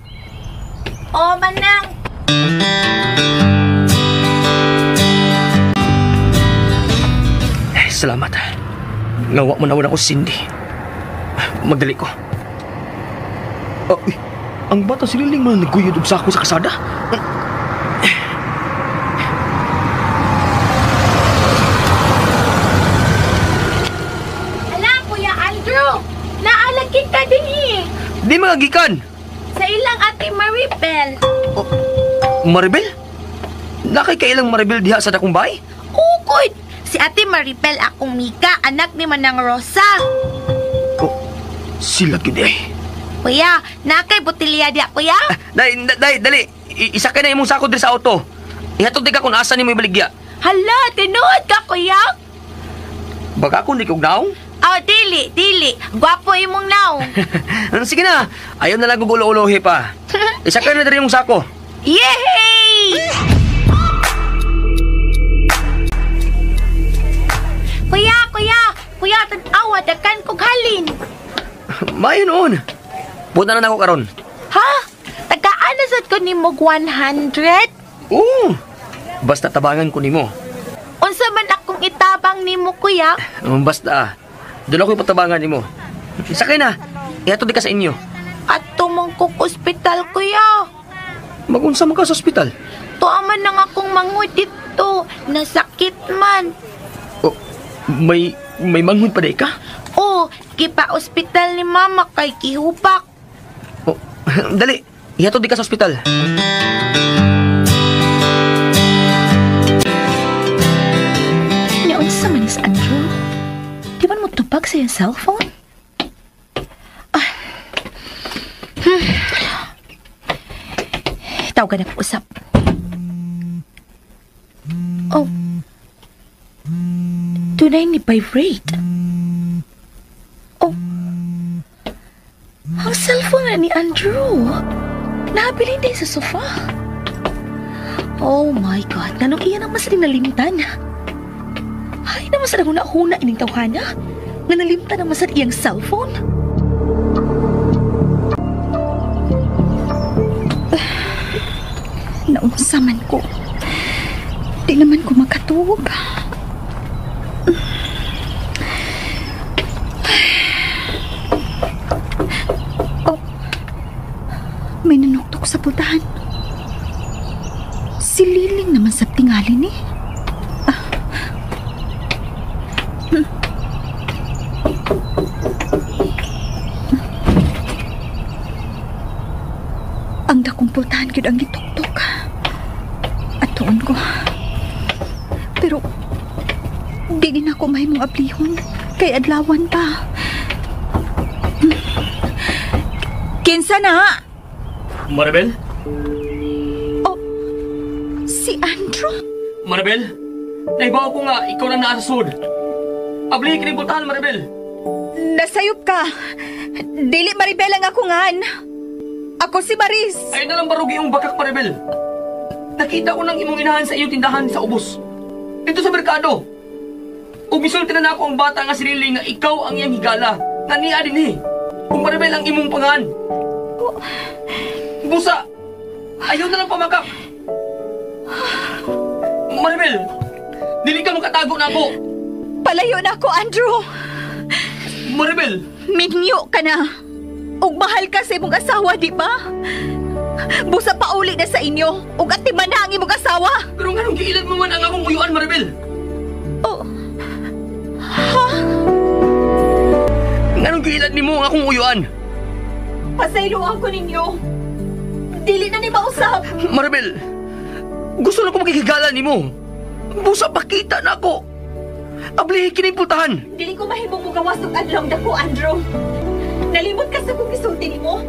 Oh, Manang. Eh, salamat. Ngawa mo na wala ko, Cindy. Magdali ko. Oh, uy, ang bata si Liling man naguyod og sako sa kasada. Ala, Kuya Andrew! Naalagkit ka din eh. Di mga gikan. Sa ilang ate Maribel. Oh, Maribel? Nakay kailang Maribel diha sa dakong bay? Ukod! Si Ate Maribel akong Mika, anak ni Manang Rosa. Oh, sila gid eh. Kuya, nakay botilya diya, kuya? Dai, dai, dali. Isakay na imong sako diri sa auto. Ihatod di ka kung asa nimo ibaligya. Hala, tinuod ka, kuya? Baga ko di kog naong. Oh, dili, dili. Gwapo imong naong. Sige na. Ayaw na lang kong ulo-ulohi pa. Isakay na diri imong sako. Yay! Kuya, kuya, kuya, tan-awa, dakan kog halin. Mayo noon. Punta na nako karon. Ha? Tagaan na sad ko nimo 100? Oo. Basta tabangan ko nimo. Unsa man akong itabang nimo, kuya? Basta. Doon ako ipatabangan nimo. Sakay na. Ihatod di ka sa inyo. At tumong kog ospital, kuya. Magunsa man ka sa ospital? Tuwa man nang akong manghod dito. Nasakit man. Oh, may manghod pa di ka? Oo, kipa-ospital ni mama kay kihupak. Oh, dali, ihatod di ka sa ospital. Naunsa man is Andrew? Di man mo tupag sa iyang cellphone? Ah. Tawagan na usap. Oh. Tunay ni vibrate. Oh. Ang cellphone na ni Andrew. Nabilin din sa sofa. Oh my God. Nganong iya naman sa nalimtan? Ay, naman sa huna-huna ining tawhana. Nga nalimtan naman sa iyang cellphone. Naunsa man ko. Di naman ko makatuog. Oh, may nanuktok sa pultahan. Si Liling naman sa tingali ni. Ang dakong pultahan gyud ang gituktok. Atuon ko. Pero di din ako mahimong ablihon kay adlawan pa. Kinsa na? Maribel? Oh, si Andrew? Maribel? Naibaw ko nga, ikaw lang naa sa sud. Abli, kining pultahan, Maribel. Nasayop ka. Dili Maribel ang ako ngan. Ako si Maris. Ayun na lang barugi yung bakak, Maribel. Nakita ko nang imong inahan sa iyong tindahan sa ubos. Dito sa merkado. Umisulti na ako ang bata nga sinili nga ikaw ang iyang higala. Nga niya din eh. Kung Maribel ang imong pangan. Oh. Busa, ayaw na lang pamakak. Maribel, dili ka makatago na ako. Palayo na ako, Andrew. Maribel! Minyo ka na. Ug mahal ka sa imong asawa, di ba? Busa pauli na sa inyo. Ug atiman na ang imong asawa. Pero nganong giilan mo man ang akong uyuan, Maribel? Oh. Ha? Nganong giilan nimo ang akong uyuan? Pasayloan ko ninyo. Dili na ni mausap. Maribel, gusto na ko makikigala nimo. Busa pakita na ako. Abli, kining pultahan. Dili ko mahimong mugawas og adlaw dako, Andrew. Nalimot ka sa kong gisulti nimo.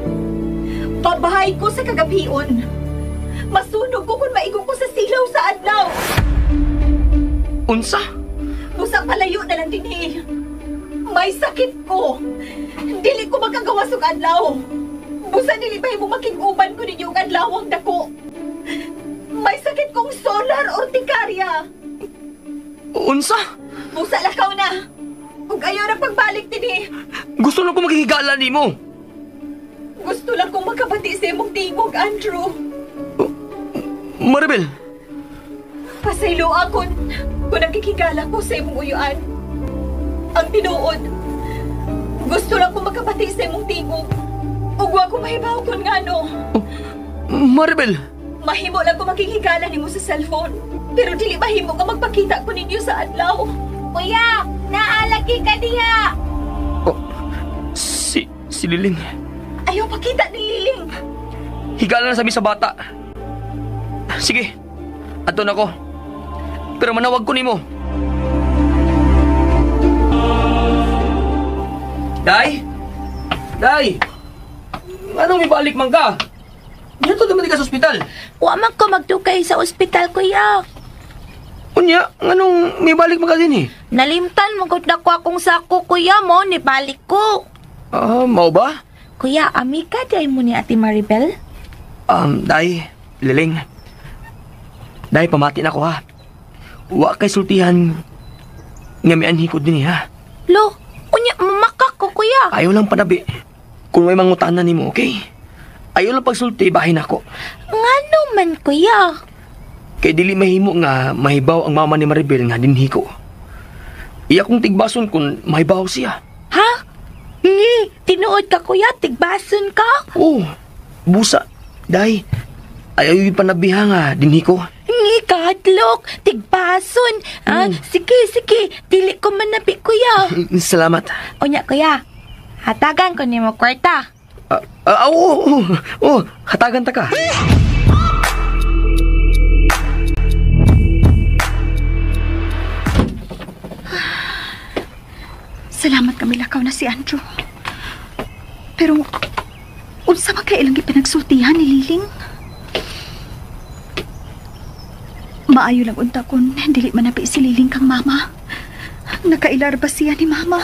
Babahay ko sa kagabion. Masunog ko kung maigo ko sa silaw sa adlaw. Unsa? Busa palayo na lang dinhi. May sakit ko. Dili ko makagawas og adlaw. Busa dili ba himong makig-uban ko ninyo og adlaw ang dako. May sakit kong solar urticaria. Unsa? Busa lakaw na. Ug ayaw na pagbalik dinhi. Gusto lang ko maghigala nimo. Gusto lang kong makabati sa imong tingog, Andrew. Maribel! Pasaylo akon kung nagkikigala ko sa imong uyuan. Ang tinuod, gusto lang ko makapati sa imong tingog. Ug wa ko mahibaw kung ngano. Oh, Maribel! Mahimo lang ko makikigala nimo sa cellphone. Pero dili mahimo nga magpakita ko ninyo sa adlaw. Kuya, naalagi ka diha! Oh, si Liling. Ayaw pakita ni Liling. Higala na sabi sa bata. Sige, ato na ko. Pero manawag ko nimo. Day? Day! Anong ibalik man ka? Dito naman ka sa ospital. Wa man ko magdugay sa ospital, kuya. Unya, anong may balik man ka din eh? Nalimtan mo gud nako akong sako, kuya mo, nibalik ko. Ah, mao ba? Kuya, amiga day mo ni Ate Maribel? Day, Liling. Day, pamati na ko ha. Wa kay sultihan nga mianhi ko din eh, ha. Lo, unya, mamakak ko, kuya. Ayaw lang panabi. Kung may mangutana nimo, okay? Ayaw lang pagsulti, bahin ako. Ngano man, kuya? Kay dili mahimo nga mahibaw ang mama ni Maribel nga dinhi ko. Iya kong tigbason kung mahibaw siya. Ha? Ngi, tinuod ka, kuya, tigbason ka? Oo, busa. Day, ayaw yung panabiha nga dinhi ko. Ngi, kahadlok, tigbason. Ah, sige, sige, dili ko manabi, kuya. Salamat. Unya, kuya, hatagan ko nimo kwarta. Oo, hatagan ta ka. Salamat kami lakaw na si Andrew. Pero, unsa man kay ilang gipinagsultihan ni Liling? Maayo lang unta kun dili manapi si Liling kang mama. Nakailar ba siya ni mama?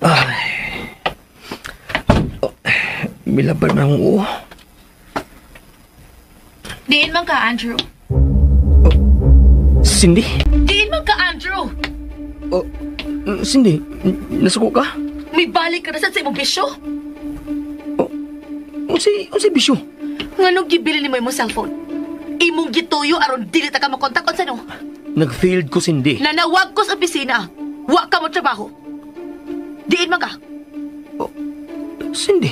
Ay. Oh, milaban na akong uo. Diin man ka, Andrew. Oh, Cindy? Diin man ka, Andrew! Oh, Cindy, nasuko ka? May balik ka na sa imong bisyo? Oh, unsay bisyo? Nganong gibili nimo imong cellphone? Imong gituyo aron dili ta ka makontak unsa no? Nag-failed ko, Cindy. Nanawag ko sa opisina. Wa ka mo trabaho. Diin man ka. Oh, Cindy,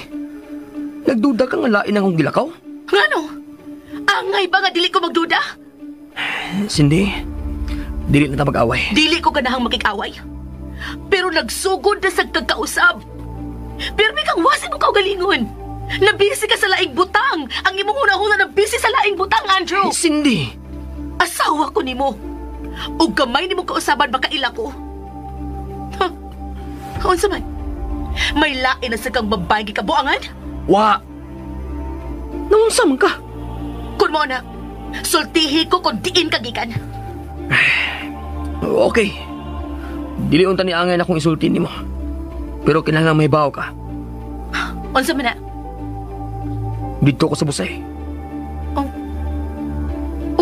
nagduda ka nga lain akong gilakaw? Ngano? Angay ba nga dili ko magduda? Cindy, dili na ta mag-away. Dili ko ganahang makikaway. Pero nagsugod na sa kagkausab. Pero may kang wasin mo kaugalingon. Nabisi ka sa laing butang. Ang imong hunahuna nabisi sa laing butang, Andrew. Cindy! Asawa ko nimo. Ug gamay nimo kausaban baka ila ko. Huh? Unsa man? May lain na sa kang babae gikabuangan? Wa! Naunsa man ka? Kun mo na, sultihi ko kung diin ka gikan. Okay. Dili unta ni angay na kung isulti nimo. Pero kinahanglan may bawo ka. Unsa man na? Dito ko sa Busay. Oh.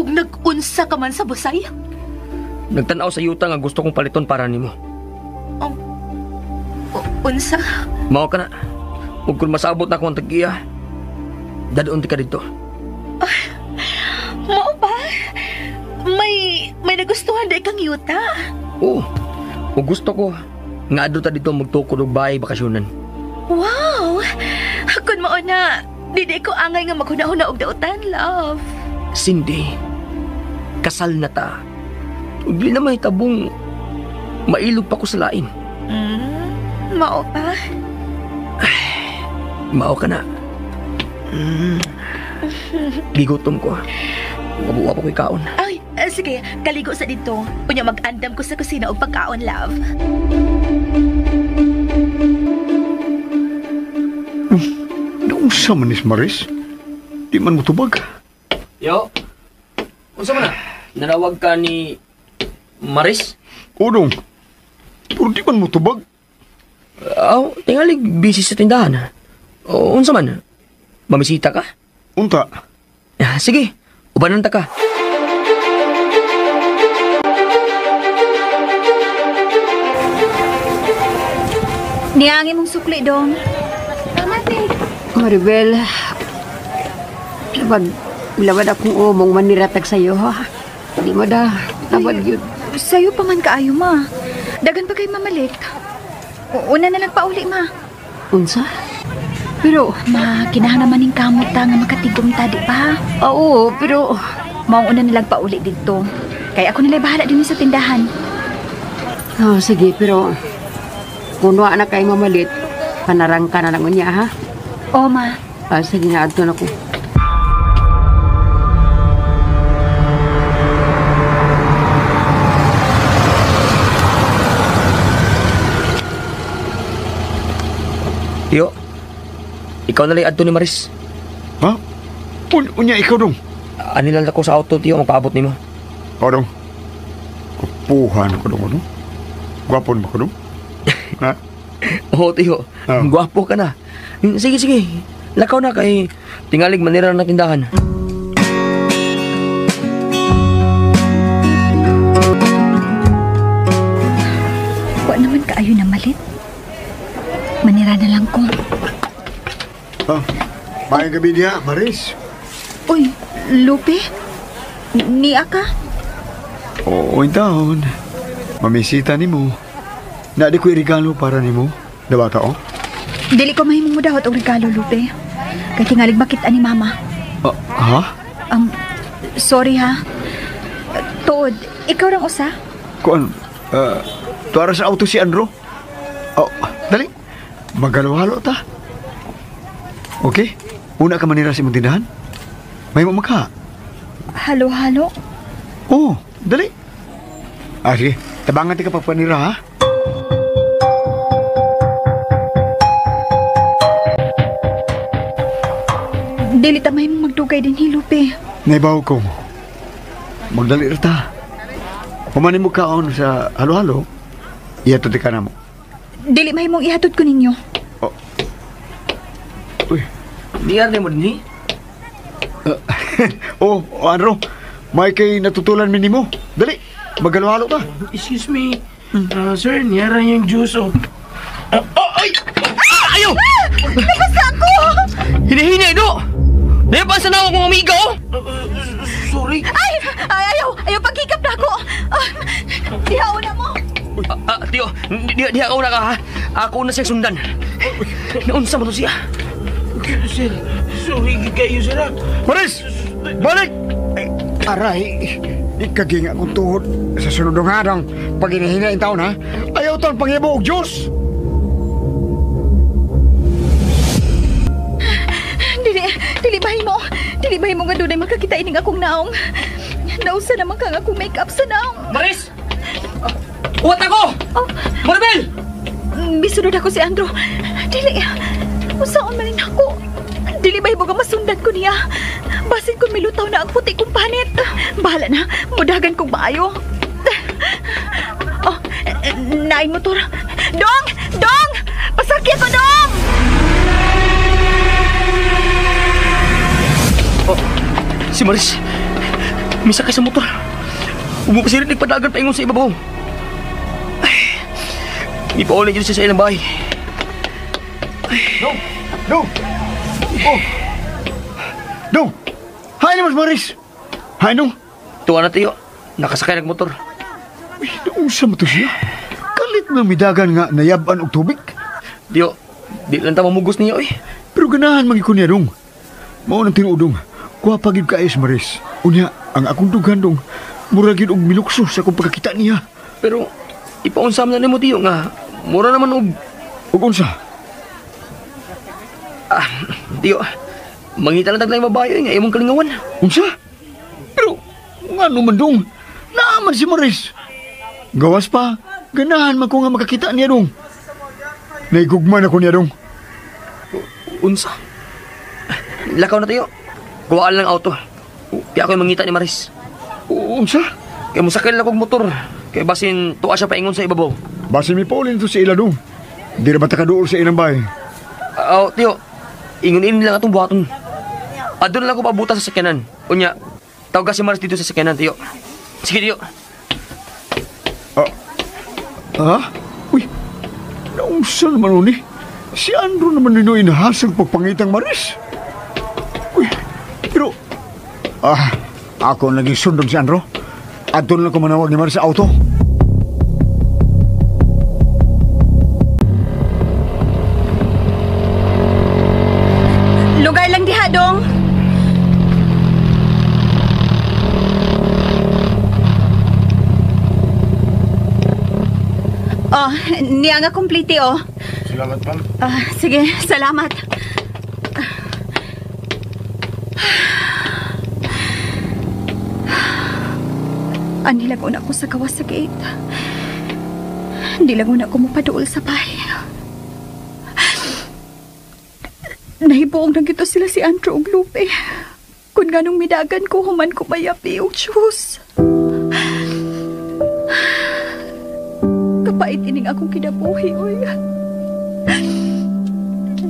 Ug nag-unsa ka man sa Busay? Nagtan-aw sa yuta nga gusto kong paliton para nimo. Oh. Unsa? Mao ka na. Ug kung masabot na akong tag-iya, dadon ti ka dito. Ay, mao ba? May nagustuhan na ikang yuta. Oo. Ug gusto ko nga adto ta dito magtukod og bahay bakasyonan. Wow! Kun mao na, dili ko angay nga maghuna-huna og dautan, love. Cindy, kasal na ta. Ug dili na mahitabong mailog pa ko sa lain. Mao pa? Ay, mao ka na. Gigutom ko. Mabuwa pa ko'y kaon. Ay, sige. Kaligo sa dito. Unya mag-andam ko sa kusina og pagkaon, love. Naunsa man ni Maris? Di man mutubag. Yo, unsa man na? Nanawag ka ni Maris? Unong, pero di man mutubag. Aw, tingali busy sa tindahan. O, unsa man? Mamisita ka? Unta. Sige, ubanan ta ka. Niya ang imong sukli, Dong. Salamat eh. Maribel, labad akong umong maniratag sa'yo, ha? Di mo da, labad yun. Sa'yo pa man kaayo, ma. Dagan pa kay mamalit. Una na lang pauli, ma. Unsa? Pero... Ma, kinahanglan man ning kamot ta nga makatigom ta, di ba? Oo, pero... Maong una na lang pauli dito. Kaya ako nila'y bahala din sa tindahan. Oh, sige, pero... Kung wa na kay mamalit, panarang ka na lang unya, ha? Oo, ma. Ah, sige nga, adto na ko. Tiyo, ikaw na lang adto ni Maris. Ha? Unya ikaw dong? Ani lang ako sa auto, tiyo, magpaabot nimo. O dong. Kupuhan ko dong, ano? Gwapon ba ko dong? Ha? Oo, tiyo. Oh. Gwapo ka na. Sige, sige. Lakaw na kay tingalig manira na tindahan. Wa naman kaayo na malit. Manira na lang ko. Ah, maayong gabi niya, Maris. Uy, Lupe? Niya ka? Oo, taon. Mamisita ni mo. Naadi ko'y regalo para ni mo. Dawata, oh? Dili ko mahimong mo dahot og regalo, Lupe. Kay tingalig makita ni Mama. Ha? Sorry ha. Tuod, ikaw rang usa? Kuan, tuara sa auto si Andro. Oh, dali. Magalo-halo ta. Okay? Una ka manira sa imong tindahan. May mo maka. Halo-halo? Oo, dali. Ah, sige. Tabangan ti ka pagpanira, ha? Dili ta mahimong magdugay din hi, Lupe. Naibaw ko. Magdali ra ta. Humanin mo kaon sa halo-halo, ihatod ka na mo. Dili mahimong ihatod ko ninyo. Oh. Uy. Di arne mo din, Oh, Andro. May kay natutulan mi nimo. Dali, maghalo-halo ta. Excuse me. Sir, niyara yung juice, oh. Ay! Ayaw! Nabasa ako! Hinihini, do! Naipasan na ako kung amiga, oh! Sorry. Ay! Ay, ayaw! Ayaw, paghikap na ako! Diha, una mo! Tiyo, diha ka una ka, ha? Ako na siyang sundan. Naunsa mo to siya? Sir, sorry kayo, sir, ha? Maris! Balik! Ay, aray! Ikaginga akong tuhod sa sunod ng harang. Pag hinihina yung taon, ha? Ayaw taon panghibo og Diyos! Dili, dili bahimo. Dili bahimo nga dunay makakita ining akong naong. Nausa naman kang akong make-up sa naong. Maris! Uwat ako! Oh. Maribel! Bisunod ako si Andrew. Dili, usaon man ako. Dili bahimo nga masundan ko niya. Basin kung milutaw na ang puti kong panit. Bahala na, mudagan kong maayo. Oh, naay motor. Dong! Dong! Pasakya ko, Dong! Oh, si Maris. Misakay sa motor. Umupasirit nagpadagan paingon sa ibabaw. Ay, ipaulin dyan siya sa ilang bahay. Dong! Dong! Oh! Dong! Hay naman, Maris! Hay nung! Tuwa na tayo. Nakasakay nagmotor. Uy, naunsa mo to siya? Kalit na midagan nga nayaban og tubig. Diyo, di lang ta mamugos niya, oy. Pero ganahan magikon niya, Dong. Mao nang tinuodong. Kuha pa gid kaayos, Maris. Unya, ang akong dughan, Dong, mura gid og milukso sa akong pagkakita niya. Pero, ipaunsam na nimo, tiyo, nga mura naman og... Og unsa? Ah, tiyo, mangita lang taglang babae nga imong kalingawan. Unsa? Pero, ngano man, Dong? Naaman si Maris. Gawas pa, ganahan man ko nga makakita niya, Dong. Naigugman ako niya, Dong. Unsa? Lakaw na tayo. Kuhaan lang auto. Kaya ako'y mangita ni Maris. Unsa? Kaya musakay lang akong motor. Kaya basin tuwa siya paingon sa ibabaw. Basin may paulin to sa ila, Dong. Di na ba takaduol sa ilang bahay? Oo, tiyo. Ingon-in lang atong buhaton. Adun lang ako pabuta sa sakyanan. Unya, tawag ka si Maris dito sa sakyanan, tiyo. Sige, tiyo. Ha? Uy, Naunsa naman ni? Si Andrew naman nino inahasag pagpangitang Maris. Uy, pero... ako ang naging sundog si Andrew. At doon lang ko manawag ni Maris sa auto. Lugar lang diha, dong. Oh, niya nga kumplete, oh. Salamat, ma'am. Sige, salamat. Ani lang una ko sa gawas sa gate. Hindi lang una ko mapaduol sa bahay. Nahibuong na gito sila si Andrew og Lupe. Kung ganong midagan ko, human ko mayapi og Diyos. Kapait ining akong kinabuhi, oy.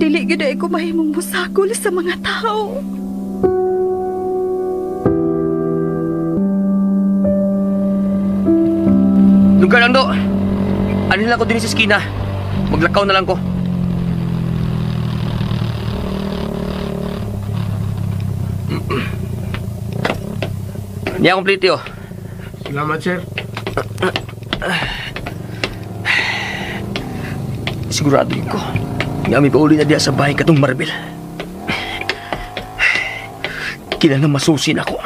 Dili gyud ay ko mahimong musakol sa mga tao. Lugar lang do. Ano lang ko din sa eskina. Maglakaw na lang ko. Niya kumplete, oh. Salamat, sir. Sigurado yun ko. Nga may pauli na diya sa bahay katong Maribel. Kailan na masusin ako.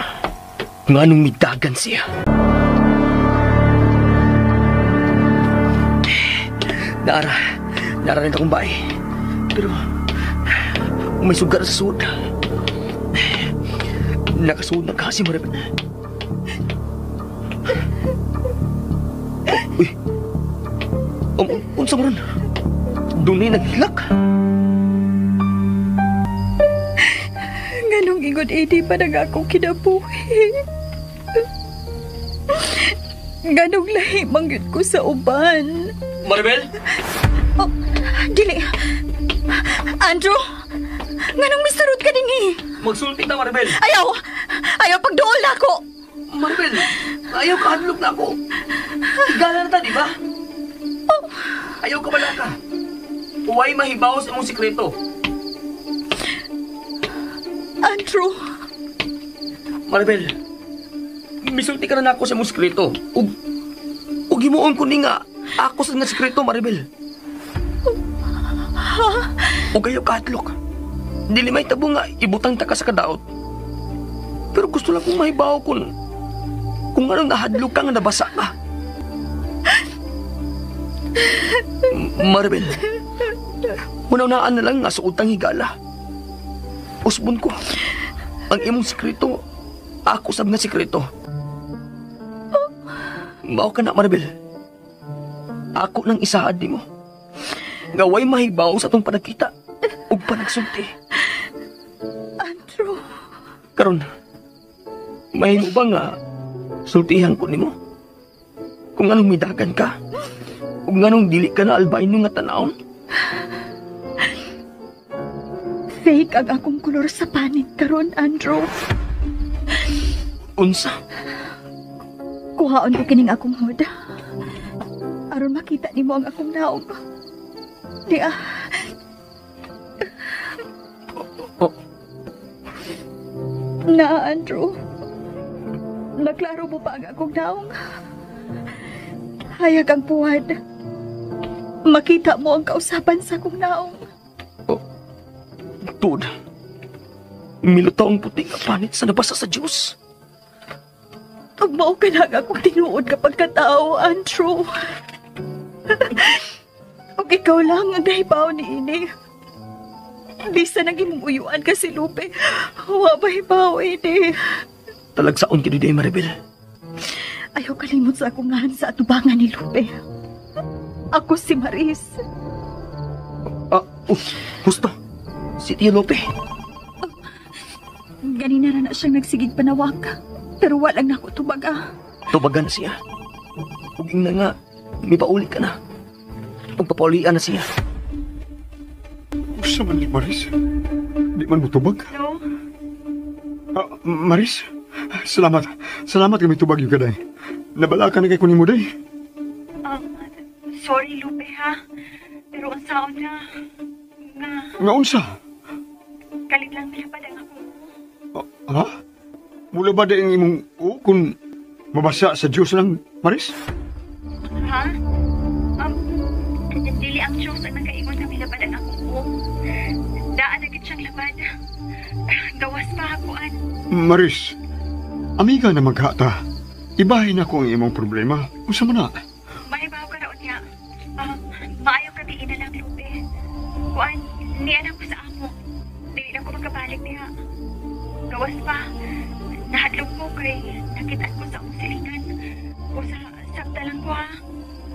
Nga nung midagan siya. Naara rin akong bahay. Pero may sugar sa suod. Nakasuod na kasi Maribel. Uy! Unsa mo ron? Dunay naghilak. Nganong ingon ini pa nang akong kinabuhi. Nganong lahi mangyud ko sa uban. Maribel? Oh, dili. Andrew, nganong misarot ka dinhi? Magsulti ta, Maribel. Ayaw! Ayaw pagduol na ako. Maribel, ayaw kahadlok na ako. Higala na ta, di ba? Oh. Ayaw ka wala ka. Huwag mahibaw sa imong sikreto. Andrew. Maribel, misulti ka na ako sa imong sikreto. Ug himuon ko ni nga ako sa nga sikreto, Maribel. Ha? Ug ayaw kahadlok. Dili may tabo nga ibutang ta ka sa kadaot. Pero gusto lang kong mahibaw kung anong nahadlok ka nga nabasa ka. Maribel, unaunaan na lang nga sa utang higala. Usbon ko, ang imong sikreto, ako sab nga sikreto. Mao ka na, Maribel. Ako nang isaad nimo. Nga way mahibaw sa atong panagkita ug panagsulti. Andrew. Karon, mahimo ba nga sultihan ko nimo? Kung anong midagan ka, ug nganong dili ka na albino nga tanawon? Fake ang akong kolor sa panit karon, Andrew. Unsa? Kuhaon ko kining akong hood. Aron makita nimo ang akong naog. Di ah. Oh. Na, Andrew. Naklaro mo pa ang akong naong. Hayag ang puwad. Makita mo ang kausapan sa akong naong. Oh, Tud, milutaw ang puti nga panit sa nabasa sa Diyos. Ug mao ka na ang akong tinuod kapag katao, Andrew. Ug ikaw lang ang nahibaw ni ini. Bisa nang imong uyuan ka si Lupe. Wa mahibaw ini. Talagsaon kini day, Maribel. Ayaw kalimot sa akong ngahan sa atubangan ni Lupe. Ako si Maris. Husto. Si Tio Lupe. Ganina na siyang nagsigig panawag. Pero walang nako tubaga. Tubagan na siya. Ug ingna nga, may pauli ka na. Pagpapaulian na siya. Usa man ni Maris. Di man mo tubag? No. Maris, salamat. Salamat kami tubag yung kaday. Nabala ka na kay kunin mo day. Sorry, Lupe, ha? Pero Pero unsaon na nga Nga unsa? Kalit lang milabad ang akong Ha? Mula ba ang imong kung mabasa sa Diyos lang, Maris? Ha? Dili ang Diyos ang nakaingon nga milabad ang akong uo. Daan na gid siyang labad. Gawas pa akuan. Maris, amiga na maghata. Ibahin ako ang imong problema. Usa man na? Mahibaw ka raon niya. Maayo gabi na lang, Lupe. Kuan, niya ko sa amo. Dili na ko makabalik niya. Gawas pa. Nahadlok ko kay nakitaan ko sa akong silingan. O sa sakta lang ko ha.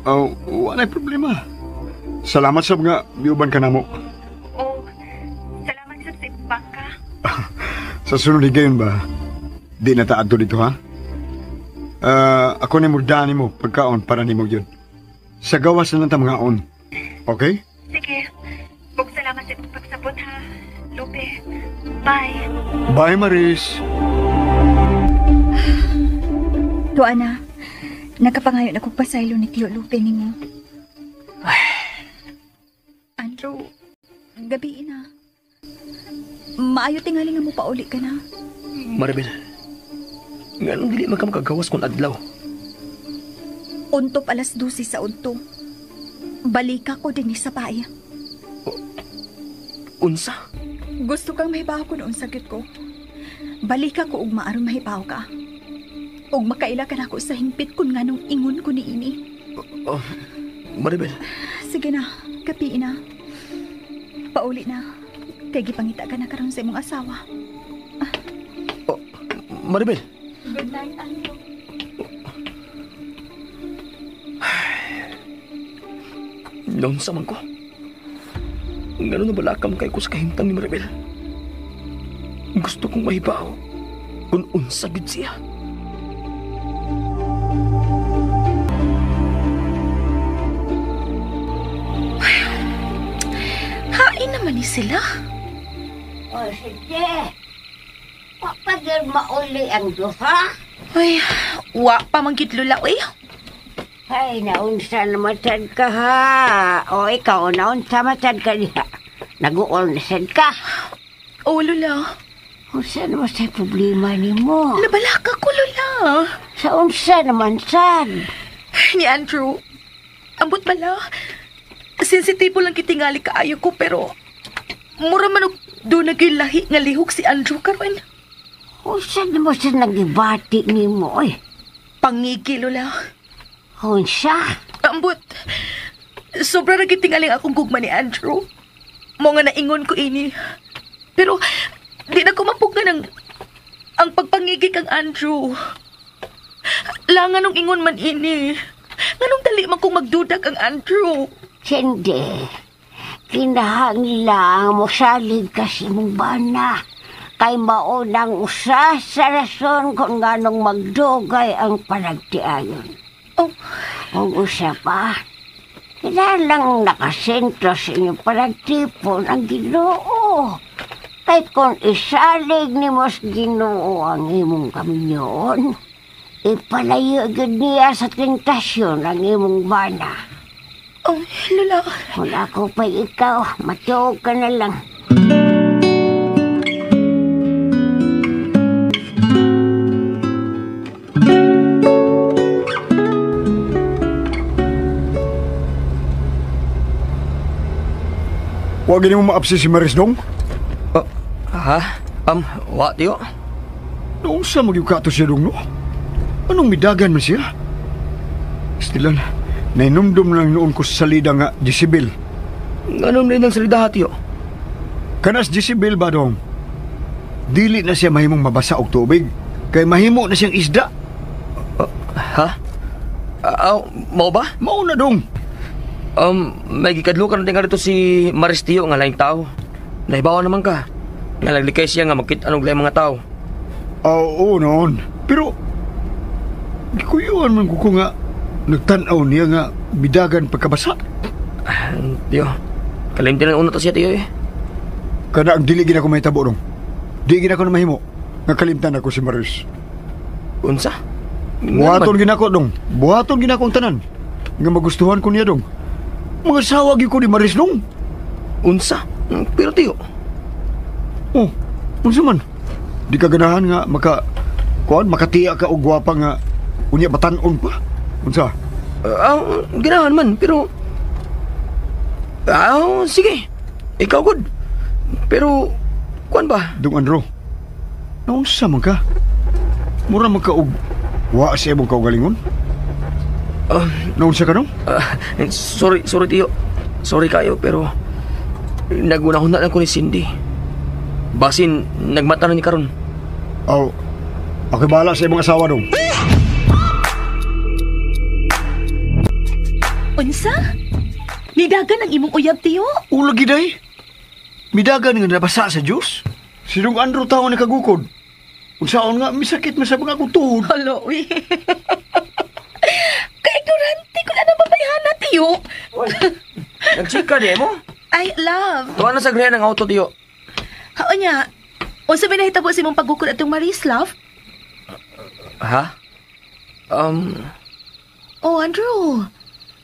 Oh, wala'y problema. Salamat sa mga miuban ka namo. O, salamat sa imong bangka. Sa sunod higayon ba, di na taadto dito ha? Ako ni murdani mo pagkaon para nimo yun. Sa gawas na lang ta mga on. Okay? Sige. Bug salamat sa imong pagsabot ha, Lupe. Bye. Bye, Maris. Tuan na. Nakapangayon ako pasaylo ni Tio Lupe nimo. Andrew, gabi na. Maayo tingali nga mo pauli ka na. Maribel, nganong dili man ka makagawas kung adlaw? Untop 12:00 sa udto. Balika ko din sa bahay. Unsa? Gusto kang mahibaw ko noon sakit ko. Balika ko ug maaron mahibaw ka. Ug makaila ka na ako sa hingpit kun nganong ingon ko niini. Oh, Maribel. Sige na, kapiin na. Pauli na. Kay gipangita ka na karon sa imong asawa. Oh, Maribel. Good night, Andrew. Noon sa man ko. Ngano na balakam kay ko sa kahimtang ni Maribel. Gusto kong mahibaw kung unsa gid siya. Hain naman ni sila. O sige. Papagil mauli ang duha. Ay, wa pa man gid Lola, oy. Ay, naunsa naman sad ka ha. O ikaw, naunsa man sad ka diha. Nag-uol na sad ka. O Lola. Unsa naman sa problema nimo? Nabalaka ko, Lola. Sa unsa naman sad? Ni Andrew, ambot bala. Sensitibo lang kitingali kaayo ko pero mura man og doon naglahi nga lihok si Andrew karon. Unsa naman sa nagibati nimo oy? Pangigi, Lola. Unsa? Ambot, sobra ra gitingaling akong gugma ni Andrew. Mo nga naingon ko ini. Pero di na ko mapugnan ang pagpangigi kang Andrew. Langan nung ingon man ini. Nganong dali man kong magdudag ang Andrew. Hindi. Kinahanglan mo salig ka sa imong bana. Kay maunang usa sa rason kung nganong magdugay ang panagtiayon. Oh. Kung usa pa, kinahanglan nakasentro sa inyong panagtipon ang Ginoo. Kay kung isalig ni mos Ginoo ang imong kaminyoon, ipalayo gyud niya sa tentasyon ang imong bana. Oh, Lola. Kung ako pa'y ikaw, matuog ka na lang. Huwag gini mo maapsi si Maris dong? Ha? Wa, tiyo? Noong sa magyukato siya dong, no? Anong midagan man siya? Stilan, nainumdum lang noon ko sa salida nga Jezebel. Anong nang salida, tiyo? Kanas Jezebel ba dong? Dili na siya mahimong mabasa og tubig. Kay mahimo na siyang isda. Ha? Mao ba? Mao na dong. May gikadlukan natin nga dito si Maris tiyo nga laing tao. Nahibawa naman ka. Nga naglikay siya nga magkita anong laing mga tao. Oo noon. Pero, gikuyuan man ko nga nagtanaw niya nga bidagan pagkabasa. Tiyo, kalimti na una to siya tiyo eh. Kada ang dili gina ko mahitabo dong. Di gina ko na mahimo. Nga kalimtan ako si Maris. Unsa? Buhaton gina ko dong. Buhaton gina ko ang tanan. Nga magustuhan ko niya dong. Mga sawa gyud ko ni Maris nung. Unsa? Pero tiyo. Oh, unsa man? Di ka ganahan nga maka kuan makatiya ka og gwapa nga unya batan-on pa. Unsa? Ganahan man pero sige. Ikaw gud. Pero kuan ba? Dung Andrew. Naunsa man ka? Mura man ka og wa sa imong kaugalingon? Naunsa ka nung? Sorry tiyo. Sorry kayo pero nagunahuna lang ko ni Cindy. Basin nagmata na ni karon. Aw, ako'y bahala sa imong asawa dong. Unsa? Nidagan ang imong uyab tiyo? Ulagi day. Midagan nga nabasa sa Diyos. Sinong Andrew taon ni kagukod. Unsaon nga misakit man sa mga akong tuhod. Hala, uy. Kaignorante ko na ng babayhana, tiyo. Uy, nagchika di mo? Ay, love. Tuwa na sa greha ng auto, tiyo. Hao niya, unsa may nahitabo sa imong pagukod atong Maris, love? Ha? Oh, Andrew.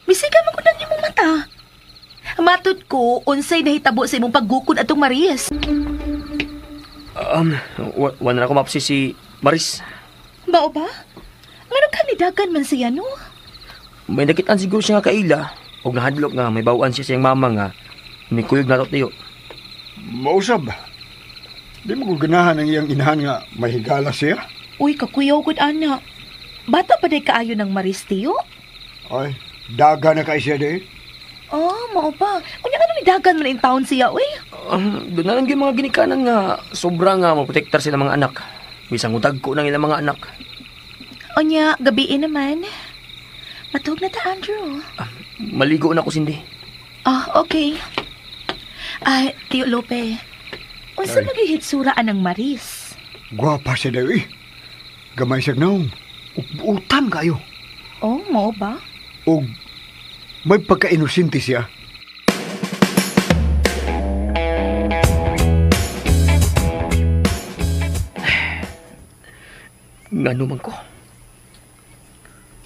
Misika man ko ng imong mata. Matod ko, unsay nahitabo sa imong paggukod atong Maris. Wala na ako mapsi si Maris. Mao ba? Ngano ka nidagan man siya, no? May nakitaan siguro siya nga kaila. Og nahadlok nga, may bawaan siya siyang mama nga. Nikuyog na to, tiyo. Mausab. Di mo ganahan ang iyang inahan nga may higala siya? Uy, kakuyaw gud ana. Bata pa day kaayo ng Maris, tiyo? Ay, daga na kay siya day. Oh, mao ba? Unya nga ni dagan man in town siya, uy. Doon na lang yung mga ginikanan nga sobra nga maprotektar sila mga anak. Bisang utag ko ng ilang mga anak. Unya, gabiin naman. Matug na ta, Andrew. Maligo na ko, Cindy. Ah, okay. Ay, Tiyo Lope, unsa magihitsura anang Maris? Gwapa siya daw, eh. Gamay siya naong. Utan kayo. Oh, mao ba? Og may pagka-inosente siya. Ngano man ko.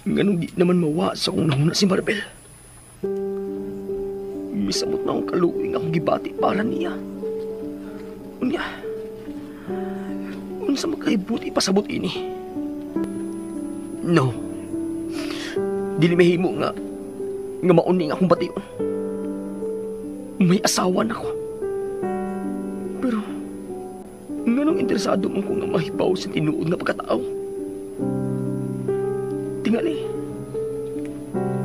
Ngano di naman mawa sa kong nahuna si Maribel. Misamot na akong kaluoy nga akong gibati para niya. Unya, unsa magkahibuti pasabot ini? No. Dili mahimo nga mauni nga akong bation. May asawa na ko. Pero, nganong interesado man ko nga mahibaw sa tinuod nga pagkatao? Tingali,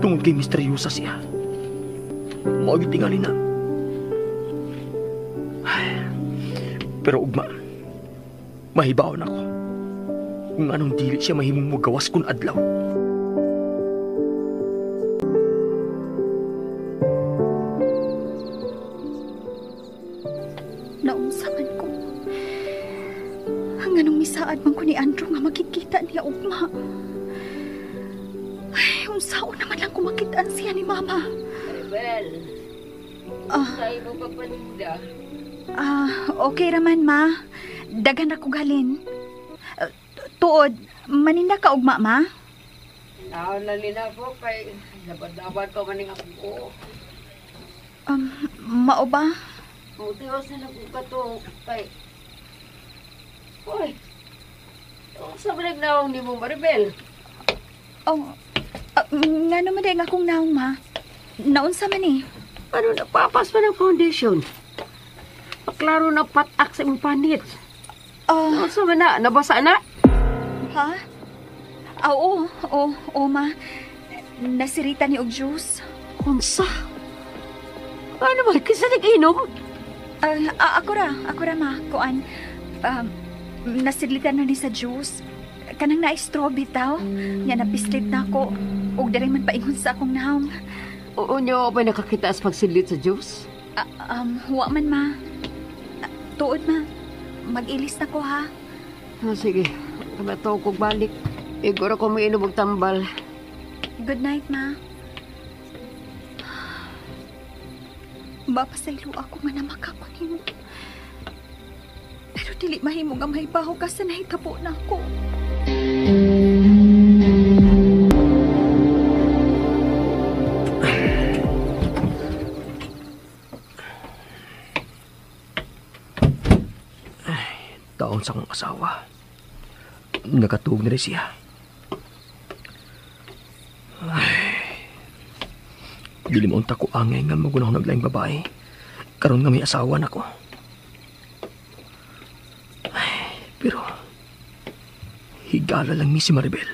tungod kay misteryosa siya. Mao gyud tingali na. Ay, pero ugma, mahibaw na ko. Kung anong dili siya mahimong mugawas kun adlaw. Naunsaman ko. Ang anong misaad man ko ni Andrew nga makikita niya ugma. Ay, unsaon naman lang kung makitaan siya ni Mama. Maribel, sa imong pagpaninda? Okay raman, Ma. Dagan ra ko galin. Tuod, maninda ka ugma, Ma? Naon lang nila po kay labad-labad pa maning ako. Mao ba? Mutiwas na lang ka to kay... Uy! Sa ba nagnaong ni mo, Maribel? Oh, nga naman din akong naong, Ma. Naunsa man eh. Ano, nagpapas pa ng foundation? Paklaro na patak sa imong panit. Naunsa man na? Nabasa na? Ha? Oo, oo, Ma. Nasirita ni og juice. Unsa? Ano ba? Kisa nag-inom? Ako ra, Ma. Kuan, nasidlitan na ni sa juice. Kanang na-straw bitaw. Nga napislit na ako. Og diri man paingon sa akong naong. Oo nyo, ba nakakita as pagsidlit sa juice? Wa man, Ma. Tuod, Ma. Mag-ilis na ko, ha? Sige. Kamatong kong balik. Iguro ko may inom og tambal. Good night, Ma. Mapasaylo ako nga namakako nimo. Pero dili mahimo nga mahibaw ka sa nahitabo na ako. Pagbangon sa akong asawa, nakatuog na rin siya. Ay, dili mo unta ko angay nga magunahon og laing babae. Karon nga may asawa na ko. Ay, pero higala lang mi si Maribel.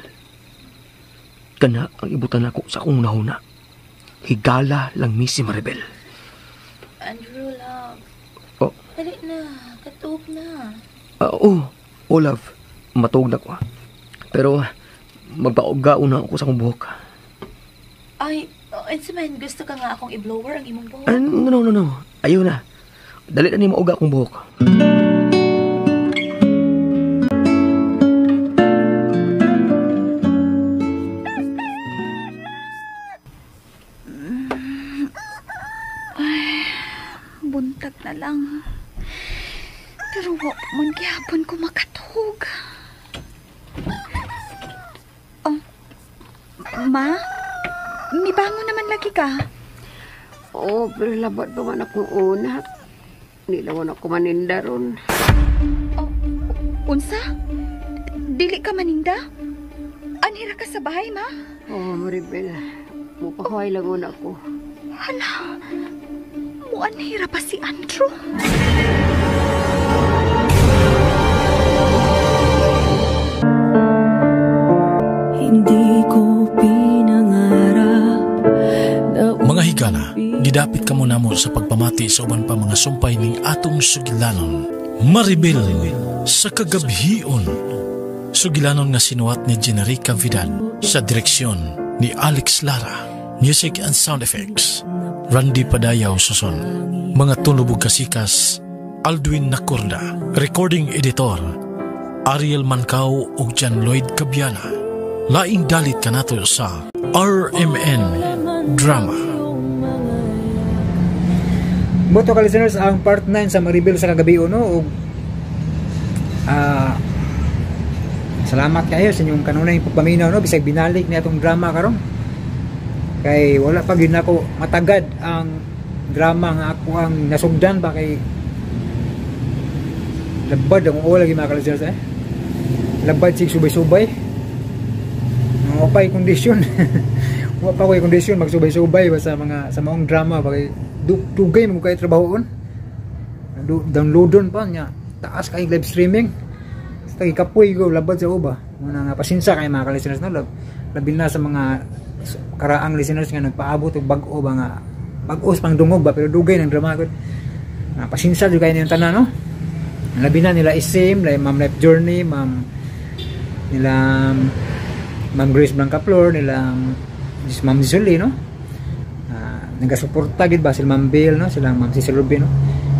Kana ang ibutan nako sa akong hunahuna. Higala lang mi si Maribel. Andrew, love. Oh. Dali na, katuog na. Oh, love. Matuog na ko. Pero magpaugao na ako sa akong buhok. Ay, unsa man, gusto ka nga akong i-blower ang imong buhok? No. Ayaw na. Dali na ni mauga akong buhok. Ay, buntag na lang. Pero wa man gihapon ko makatug. Oh, ma? Mibangon naman lagi ka. Oo, pero labad pa man akong una. Nilawan ako maninda ron. Oh, unsa? Dili ka maninda? Anhira ka sa bahay, ma? Oo, Maribel. Mupahuay lang una ko. Hala, muanhira pa si Andrew. Hindi ko pinangarap na mga higala, gidapit kamo namo sa pagpamati sa uban pa mga sumpay ning atong sugilanon. Maribel sa Kagabhion. Sugilanon nga sinuwat ni Generica Vidal sa direksyon ni Alex Lara. Music and sound effects, Randy Padayaw Suson. Mga tunubog kasikas, Aldwin Nacorda. Recording editor, Ariel Mancao ug John Lloyd Cabiana. Laing dalit kanato sa RMN Drama. Boto ka listeners, ang part 9 sa Maribel sa Kagabi no, ug salamat kayo sa inyong kanunay pagpaminaw no, bisag binalik ni atong drama karon. Kay wala pa gyud nako matagad ang drama nga ako ang nasugdan ba kay labad ang oo lagi mga ka-listeners eh. Labad sig subay-subay. Wa pa kondisyon. Wa pa koy kondisyon magsubay-subay ba sa mga sa maong drama ba kay dugay mo kay trabahoon. Downloadon pa niya. Taas kay live streaming. Basta kapoy ko labad sa uba. Muna nga pasensya kay mga ka-listeners no. Labi na sa mga karaang listeners nga nagpaabot og bag-o ba nga bag-o pang dungog ba pero dugay ng drama gud. Pasensya jud kayo niyong tanan no. Labi na nila Isim, nila Ma'am Life Journey, Ma'am nila Ma'am Grace Blancaflor, nila Ma'am Zuli no. Nagasuporta gid ba sila Ma'am Bill no, sila Ma'am Cecil Ruby no.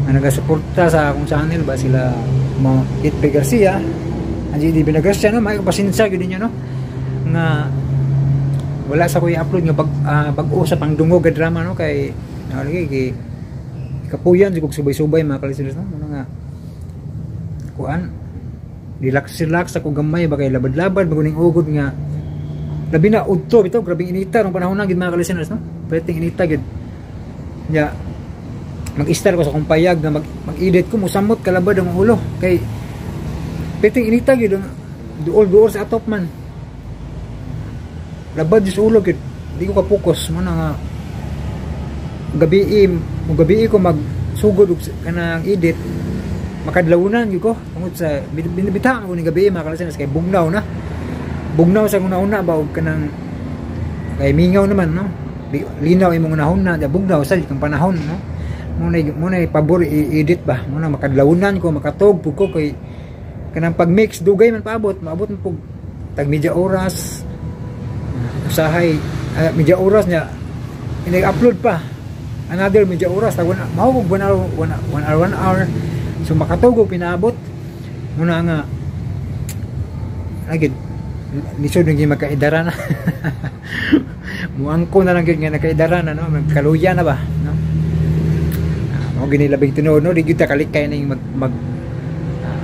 Nagasuporta sa akong channel ba sila Ma'am Itbe Garcia, Angie D. Garcia no, makapasensya gid ninyo no nga wala sa ko i-upload nga bag-o sa pangdungog ga drama no kay lagi kay kapuyan jud kog subay-subay mga ka-listeners no. Muna nga kuan relax ako gamay ba kay labad-labad bago ning ugod nga labi na udto bitaw grabing inita rong panahon na gid mga ka-listeners no. Perting inita gid nya mag-start ko sa akong payag nga mag-edit ko musamot kalabad ang ulo kay perting inita gid duol-duol sa atop man. Labad sa ulo gid di ko ka-focus mo na nga gabi ko magsugod og kanang edit makadlawunan gyud ko tungod sa binibita ko ni gabi mga ka-listeners kay bugnaw na sa una-una ba og kanang kay mingaw naman no, linaw imong unahon na bugnaw sa kang panahon no. Muna pabor i-edit ba muna makadlawunan ko makatog pug ko kay kanang pag-mix dugay man paabot maabot man pug tag media oras usahay media oras niya ini-upload pa another media oras tag mao kog 1 hour 1 hour so makatugog pinaabot muna nga lagi lisod naging magkaidara na. Muangko na lang gyud nga nagkaidara na no, magkaluya na ba no. Mao gini labing tinuod no, di gyud ta kalikay ning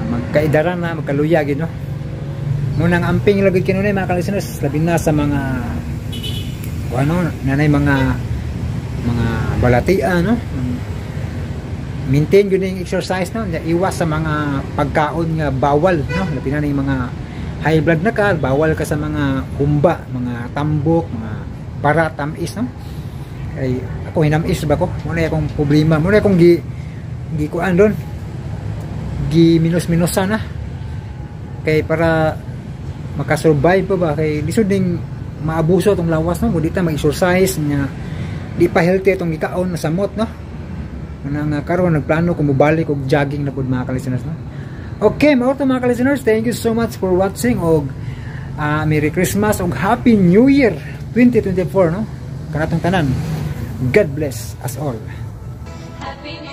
magkaidara na magkaluya gyud no. Munang amping lagi kinunay mga ka-listeners labi na sa mga ano nanay mga balatian no. Maintain gyud ning exercise, no? Nya iwas sa mga pagkaon nga bawal, no? Labi na ning mga high blood na ka, bawal ka sa mga humba, mga tambok, mga para tamis, no? Kay ako, hinamis ba ko? Mao na akong problema, mao na akong gi gi kuan ron. Gi minus-minusan na. Kay para makasurvive pa ba, kay lisod ding maabuso tong lawas, no? Kung di ta mag-exercise nya di pa healthy itong gikaon na samot, no? Mao na nga karon nagplano ko mobalik og jogging na pud, mga ka-listeners, no? Okay, mao to, mga ka-listeners. Thank you so much for watching og Merry Christmas og Happy New Year 2024, no? Kanatong tanan. God bless us all. Happy New